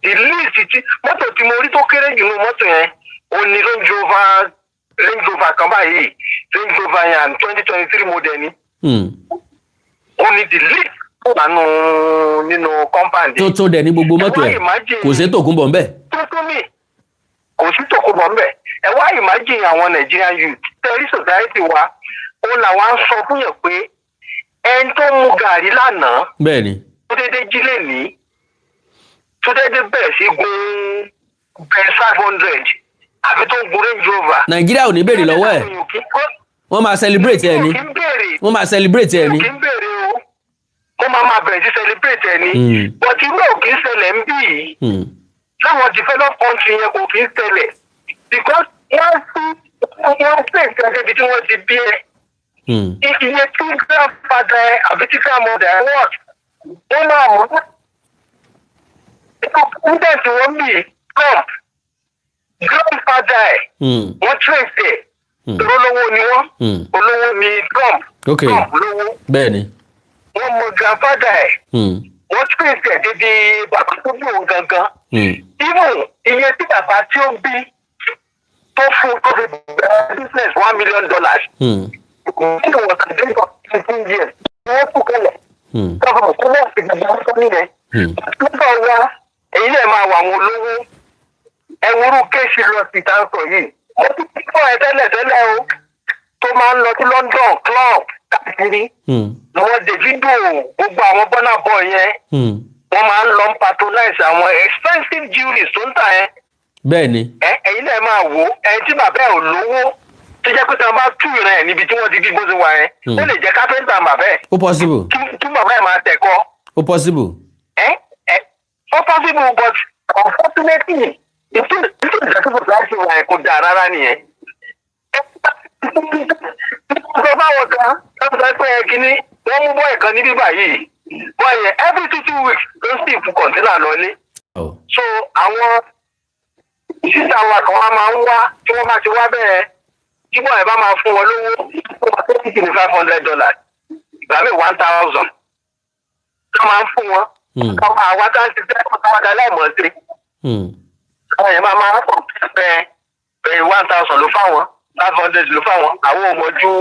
[SPEAKER 3] The least tí mọ́tò tí mo rí tó kéré jù nínú mọ́tò yẹn, ó ní Range Rover, Range Rover kan báyìí, Range Rover yẹn, 2023 model ni. Ó ní the least tó wà nínú compound.
[SPEAKER 1] Tuntun dẹ̀ ní gbogbo mọ́tò ẹ̀, kò sí tòkunbọ̀ ńbẹ̀.
[SPEAKER 3] Tuntun mi, kò sí tòkunbọ̀ ńbẹ̀. Ẹ wá imagine àwọn Nigerian youth tẹ́rí society wa, òun làwọn á sọ fún yẹn pé ẹni tó mu gàrí lánàá, tó dédé jí lè ní, tó dédé bẹ̀rẹ̀ sí gun Benz 500 àbí tó ń gun Range Rover.
[SPEAKER 1] Nàìjíríà ò ní béèrè lọ́wọ́ ẹ̀, wọ́n máa celebrate ẹ̀ ni.
[SPEAKER 3] Kì í béèrè.
[SPEAKER 1] Wọ́n máa celebrate ẹ̀ ni.
[SPEAKER 3] Kì í béèrè o, wọ́n máa bẹ̀rẹ̀ sí celebrate ẹ̀ ni. But irú ẹ̀ ò kì í ṣẹlẹ̀ ń bí yìí. Láwọn developed country yẹn, kò kì í ṣẹlẹ̀ because wọ́n fi nǹkan débi tí wọ́n ti bí ẹ. Iye tí grandfather ẹ àbí tí grandmother ẹ worth, wọ́n máa mú president wọn bí Trump, grandfather ẹ, wọ́n trace ẹ̀. Olówó ni wọ́n. Olówó ni Trump. Trump lówó. Wọ́n mọ grandfather ẹ̀. Wọ́n trace ẹ̀ débi bàbá tó bí òun gangan. Even iye tí bàbá tí ó bí tó fún tó fi bẹ̀rẹ̀ business, $1 million. Nínú wọn kàn dé 15 years wọ́n kú kẹlẹ̀. Tọ́fọ̀ kó wọ́n fi gbàgbọ́ wọn sọ nílẹ̀. Nígbà wa, èyí náà máa wà àwọn olówó ẹwúrú kéèsì lọ sí ìtànsọ yìí. Mo ti kọ́ ẹ tẹ́lẹ̀ tẹ́lẹ̀ o, tó máa ń lọ sí London club káàkiri. Lọ́wọ́ Davido, gbogbo àwọn Burna Boy yẹn, wọ́n máa ń lọ patronize àwọn expensive jewelries tó ń tà yẹn. Ẹ ẹ̀yin náà máa wò ó, ẹni tí bàbá ẹ̀ ò lówó, tó jẹ́ pé tí wọ́n bá tú ìran ẹ̀ níbi tí wọ́n ti bí bó ṣe wà yẹn, ó lè jẹ́ kápẹ́ńtà bàbá ẹ̀.
[SPEAKER 1] Ó possible.
[SPEAKER 3] Kí bàbá ẹ̀ máa tẹ̀kọ́.
[SPEAKER 1] Ó possible.
[SPEAKER 3] Ẹ ó possible, but unfortunately, ìtú ìjọba láti wà ẹ̀ kò dáa rárá nìyẹn. Sọ fáwọn kan wọ́n sọ pé ẹ kínní, wọ́n mú boy kan ní bíbá yìí, boy yẹn, every two two weeks ló sì fún container lọlé. So àwọn sísá wa kan wá máa ń wá, tí wọ́n bá ti wá bẹ́ẹ̀, tí boy bá máa fún wọn lówó, wọ́n máa tó ní $500, ìgbà míì 1,000 tó máa ń fún wọn. Àwa tá ń ṣiṣẹ́ káwọn dá láìmọ̀ sí. Àwọn yẹn máa pọ̀ pé pé 1,000 ló fáwọn, 500 ló fáwọn, àwọn ò mọ̀ ju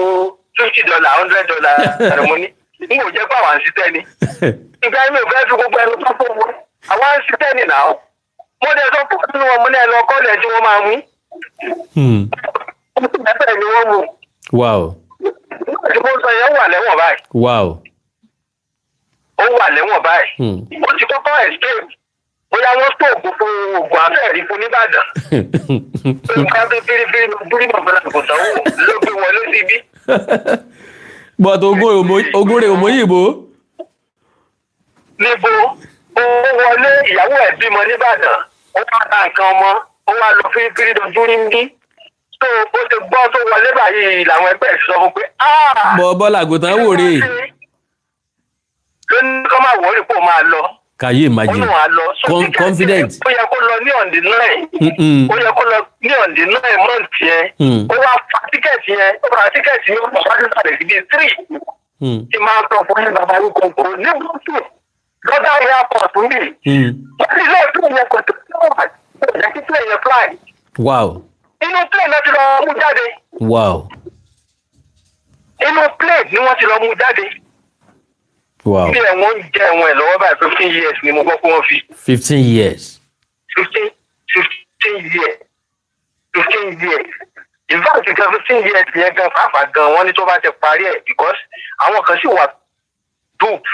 [SPEAKER 3] $50, $100 ẹ̀rọ mo ní. N kò jẹ́ pé àwọn à ń ṣiṣẹ́ ni. Ìgbà mi ò fẹ́ fi gbogbo ẹnu tó fún wọn. Àwọn à ń ṣiṣẹ́ ni náà. Mo dẹ̀ sọ fún nínú wọn, mo ní ẹ lọ kọ́lẹ̀ tí wọ́n máa mú. Bẹ́ẹ̀ ni wọ́n mú. Nígbà tí mo sọ yẹn, ó wà lẹ́wọ̀n báyìí. Ó wà lẹ́wọ̀n báyìí. Ó ti kọ́kọ́ escape. Bóyá wọ́n tó ògùn fún oògùn abẹ́ẹ̀rí fún nìbàdàn. Nǹkan tó fírífírí ló dúró bàbá àgùntàn wò ló gbé wọlé síbí.
[SPEAKER 1] But ogun rẹ̀ òmòyìnbó.
[SPEAKER 3] Níbo ó wọlé, ìyàwó ẹ̀ bímọ nìbàdàn, ó wá ta nǹkan ọmọ, ó wá lọ fírífírí lójú rí ń bí. Tó bó ṣe gbọ́ tó wọlé báyìí làwọn ẹgbẹ́ ẹ̀ sọ fún pé, "Ah!"
[SPEAKER 1] Bọ́ bọ́lá àgùntàn wò rè.
[SPEAKER 3] Ló ní kọ́ máa wọ́ọ̀rì kó máa lọ.
[SPEAKER 1] Can you
[SPEAKER 3] Ó
[SPEAKER 1] imagine?
[SPEAKER 3] ní wàá lọ. So ticket
[SPEAKER 1] Confident.
[SPEAKER 3] ó yẹ kó lọ ní on the 9. Ó yẹ kó lọ ní on the 9 month yẹn. Ó wá fa ticket yẹn, ó ra ticket yẹn, ó wá sí sàlẹ̀ síbi 3. Tí máa ń sọ fún yín, bàbá yín kò kò ní bùtù lọ́dà airport ń bì. Wọ́n ti lé plane yẹn, kò tó tó wà, kò jẹ́ kí plane yẹn fly. Inú plane náà ti lọ mú jáde. Inú plane ni wọ́n ti lọ mú jáde. Bí ẹ̀wọ̀n ń jẹ ẹ̀wọ̀n ẹ̀ lọ́wọ́ báyìí, 15 years ni mo gbọ́ pé wọ́n fi.
[SPEAKER 1] 15 years.
[SPEAKER 3] 15 years, 15 years. In fact gan, 15 years yẹn gan pàápàá gan, wọ́n ní tó bá ti parí ẹ̀, because àwọn kan sì wà dope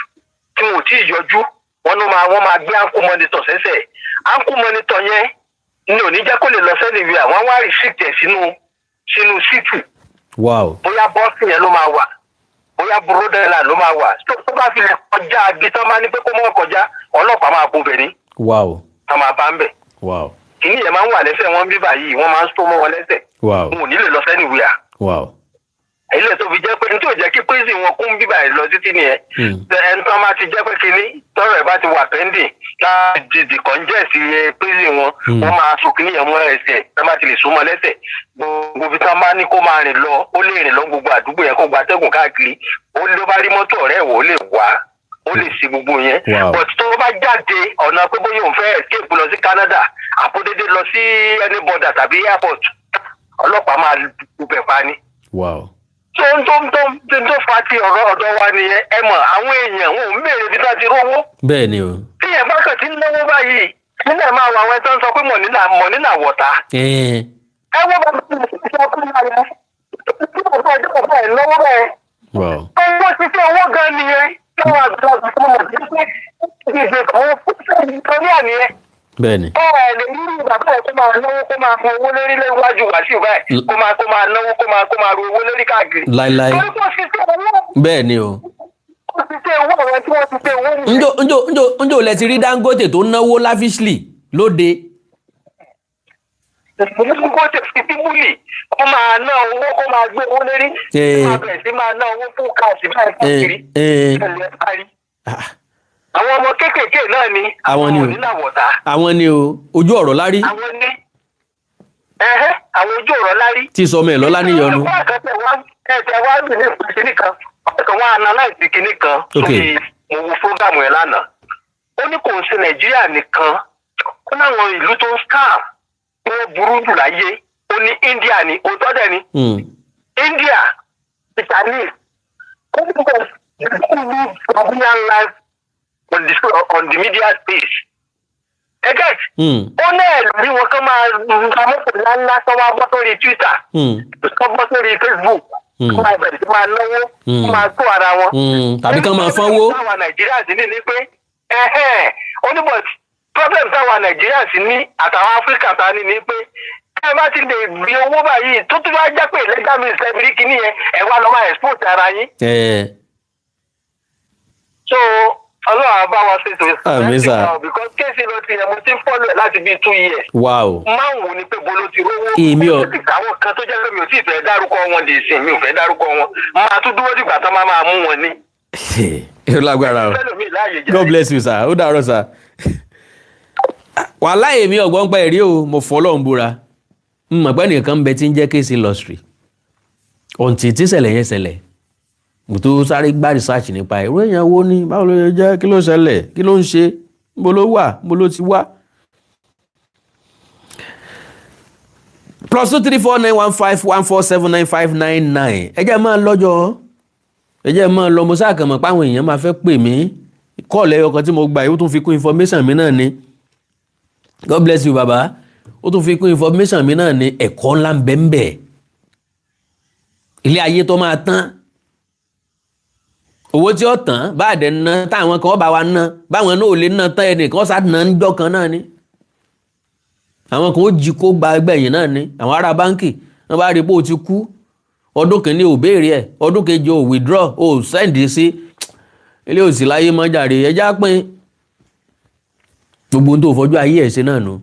[SPEAKER 3] tí wọn ò tí ì yọjú, wọ́n ló máa wọ́n máa gbé ankle monitor sẹ́sẹ̀. Ankle monitor yẹn ni ò ní jẹ́ kó lè lọ sẹ́ni ìwé àwọn wá restrict ẹ̀ sínú city. Bóyá Boston yẹn ló máa wà, bóyá Rhode Island ló máa wà. Tó bá fi lè kọjá ibi tán máa ní pé kó mọ́ kọjá, ọlọ́pàá máa bo bẹ̀ ní tán máa bá ń bẹ̀. Kìíní yẹn máa ń wà lẹ́sẹ̀ wọn bí báyìí, wọ́n máa ń so mọ́ wọn lẹ́sẹ̀. Wọn ò ní lè lọ sẹ́ni wíyà. Ilé tó fi jẹ́ pé nítorí jẹ́ kí prison wọn kún bíbà yìí lọ títí nìyẹn. Ẹni tó máa ti jẹ́ pé kínní tọ́rọ̀ ẹ̀ bá ti wà pending láti decongest iye prison wọn, wọ́n máa so kínní yẹn mọ́ ẹsẹ̀. Tó bá ti lè so mọ́ lẹ́sẹ̀, gbogbo ibi tó bá ní kó máa rìn lọ, ó lè rìn lọ gbogbo àdúgbò yẹn, kó gba atẹ́gùn káàkiri. Ó ló bá rí mọ́tò ọ̀rẹ́ ẹ̀ wò, ó lè wá, ó lè ṣe gbogbo yẹn. But tó bá jáde ọ̀nà pé bóyá òun fẹ́ escape lọ sí Canada, àpòdédé lọ sí any border tàbí airport, ọlọ́pàá máa bẹ̀ pa ni. Tó ń tó ń tó ń tó fa ti ọ̀rọ̀ ọ̀dọ̀ wa nìyẹn. Ẹ mọ̀, àwọn èèyàn wọn ò ń béèrè bí wọ́n ti rówó.
[SPEAKER 1] Bẹ́ẹ̀ ni o.
[SPEAKER 3] Tí ẹ̀ bá kàn ti ń náwó báyìí nílẹ̀, máa wọ àwọn ẹ̀ tó ń sọ pé mọ̀nínà mọ̀nínà wọ̀ta. Ẹ wọ́n bá mi sọ fún mi rẹ̀ tí bàbá ọjọ́ bàbá ẹ̀ náwó bẹ́ẹ̀. Owó ṣiṣẹ́ owó gan nìyẹn láwọn àgbàlagbà tó mọ̀ sí pé ìgbè kan fún nìyẹn.
[SPEAKER 1] Bẹ́ẹ̀ ni.
[SPEAKER 3] Ẹ ẹ lè rí bàbá ẹ kó máa náwó, kó máa fún owó lórí léwájú Wàsíù báyìí, kó máa náwó, kó máa ru owó lórí káàkiri.
[SPEAKER 1] Láíláí.
[SPEAKER 3] Torí kó ṣiṣẹ́ owó.
[SPEAKER 1] Bẹ́ẹ̀ ni o.
[SPEAKER 3] Kó ṣiṣẹ́ owó, àwọn tí wọ́n ṣiṣẹ́ owó nìyẹn.
[SPEAKER 1] Njo lẹ ti rí Dangote tó náwó lavishly lóde?
[SPEAKER 3] Kó tẹ̀ fi bíbélì, kó máa ná owó, kó máa gbé owó lérí, kó máa bẹ̀rẹ̀ sí máa ná owó fún káàsì báyìí káàkiri. Ẹ̀lẹ́ parí. Àwọn ọmọ kéékèèké náà ni.
[SPEAKER 1] Àwọn ni o.
[SPEAKER 3] Onílàwọ̀ta.
[SPEAKER 1] Àwọn ni o, ojú ọ̀rọ̀ lárí.
[SPEAKER 3] Àwọn ní ẹ̀hẹ́, àwọn ojú ọ̀rọ̀ lárí.
[SPEAKER 1] Tí sọmọ ẹ̀ lọ́lá níyọnu.
[SPEAKER 3] Ẹ̀tẹ̀ wá lù ní kinní kan, ọ̀kan wá analyse kinní kan sórí. Mo wo program yẹn lánàá. Ó ní kò ń ṣe Nàìjíríà nìkan, ó láwọn ìlú tó ń scam tí wọ́n burú jù láyé, ó ní India ni. Òótọ́ dẹ̀ ni. India, Chinese, ó ní kò live civilian life on the media space. Ẹ get? Ó náà rí wọn kán máa ra mọ́tò ńláńlá, kán wá bọ́ sórí Twitter, kán bọ́ sórí Facebook, kán máa bẹ̀rẹ̀ sí máa náwó, kán máa tó ara wọn.
[SPEAKER 1] Tàbí kán máa fọ́nwó.
[SPEAKER 3] Táwa Nàìjíríà sì ní ni pé ẹ̀hẹ́n, ó ní but problem táwa Nàìjíríà sì ní àtàwọn Áfíríkà ta ní ni pé ẹ bá ti lè gbé owó báyìí, tó tún bá jẹ́ pé legal means ẹbí kìíní yẹn, ẹ wá lọ máa export ara yín. So Ọlọ́run á bá wa ṣètò.
[SPEAKER 1] Àmín, sir.
[SPEAKER 3] Because case lọ ti yẹn, mo ti ń follow ẹ̀ láti bíi 2 years. Máa ń wò ni pé bolo ti rówó.
[SPEAKER 1] Èmi ò-
[SPEAKER 3] Ó sì káwọn kan tó jẹ́ pé mi ò tí ì fẹ́ dárúkọ wọn dì sí, mi ò fẹ́ dárúkọ wọn, máa tún dúró dìgbà tán máa máa mú wọn ní.
[SPEAKER 1] Ó lágbára o.
[SPEAKER 3] Fẹ́lòmíì láàyè jẹ́.
[SPEAKER 1] God bless you, sir. Ó dàárọ̀, sir. Wàhálà, èmi ọ̀gbọ́n pa ẹ̀rí o, mo fọ́ Ọlọ́run búra. N mọ̀ pé nìkan ń bẹ tí ń jẹ́ Kcee Luxury ọ̀ǹtì tí ṣẹlẹ̀ yẹn ṣẹlẹ̀, mo tó sáré gbá research nípa ẹ̀. Irú èèyàn wo ni? Báwo ló ṣe jẹ́? Kí ló ṣẹlẹ̀? Kí ló ń ṣe? Níbo ló wà? Níbo ló ti wá? +2349151479599. Ẹ jẹ́ máa lọ́jọ́, ẹ jẹ́ máa lọ. Mo sáà kàn mọ̀ pé àwọn èèyàn máa fẹ́ pè mí. Call ẹyọ kan tí mo gbà yìí, ó tún fi kún information mi náà ni. God bless you, baba. Ó tún fi kún information mi náà ni. Ẹ̀kọ́ ńlá ń bẹ ń bẹ. Ilé ayé tó máa tán. Owó tí ó tán bá àdẹ ná, táwọn kan bá wa ná, báwọn náà ò lè ná tán, ẹnìkan sá ná ń jọ́ kan náà ni. Àwọn kan ó jí kó gba ẹgbẹ̀yìn náà ni. Àwọn ará báńkì, wọ́n bá rí i pé o ti kú, ọdún kìíní ò béèrè ẹ̀, ọdún kejì ò withdraw, ò send sí ilé, òsì láyé mọ́jàre, ẹja pín gbogbo ohun tó fọjú ayé ẹ̀ ṣe náà nù.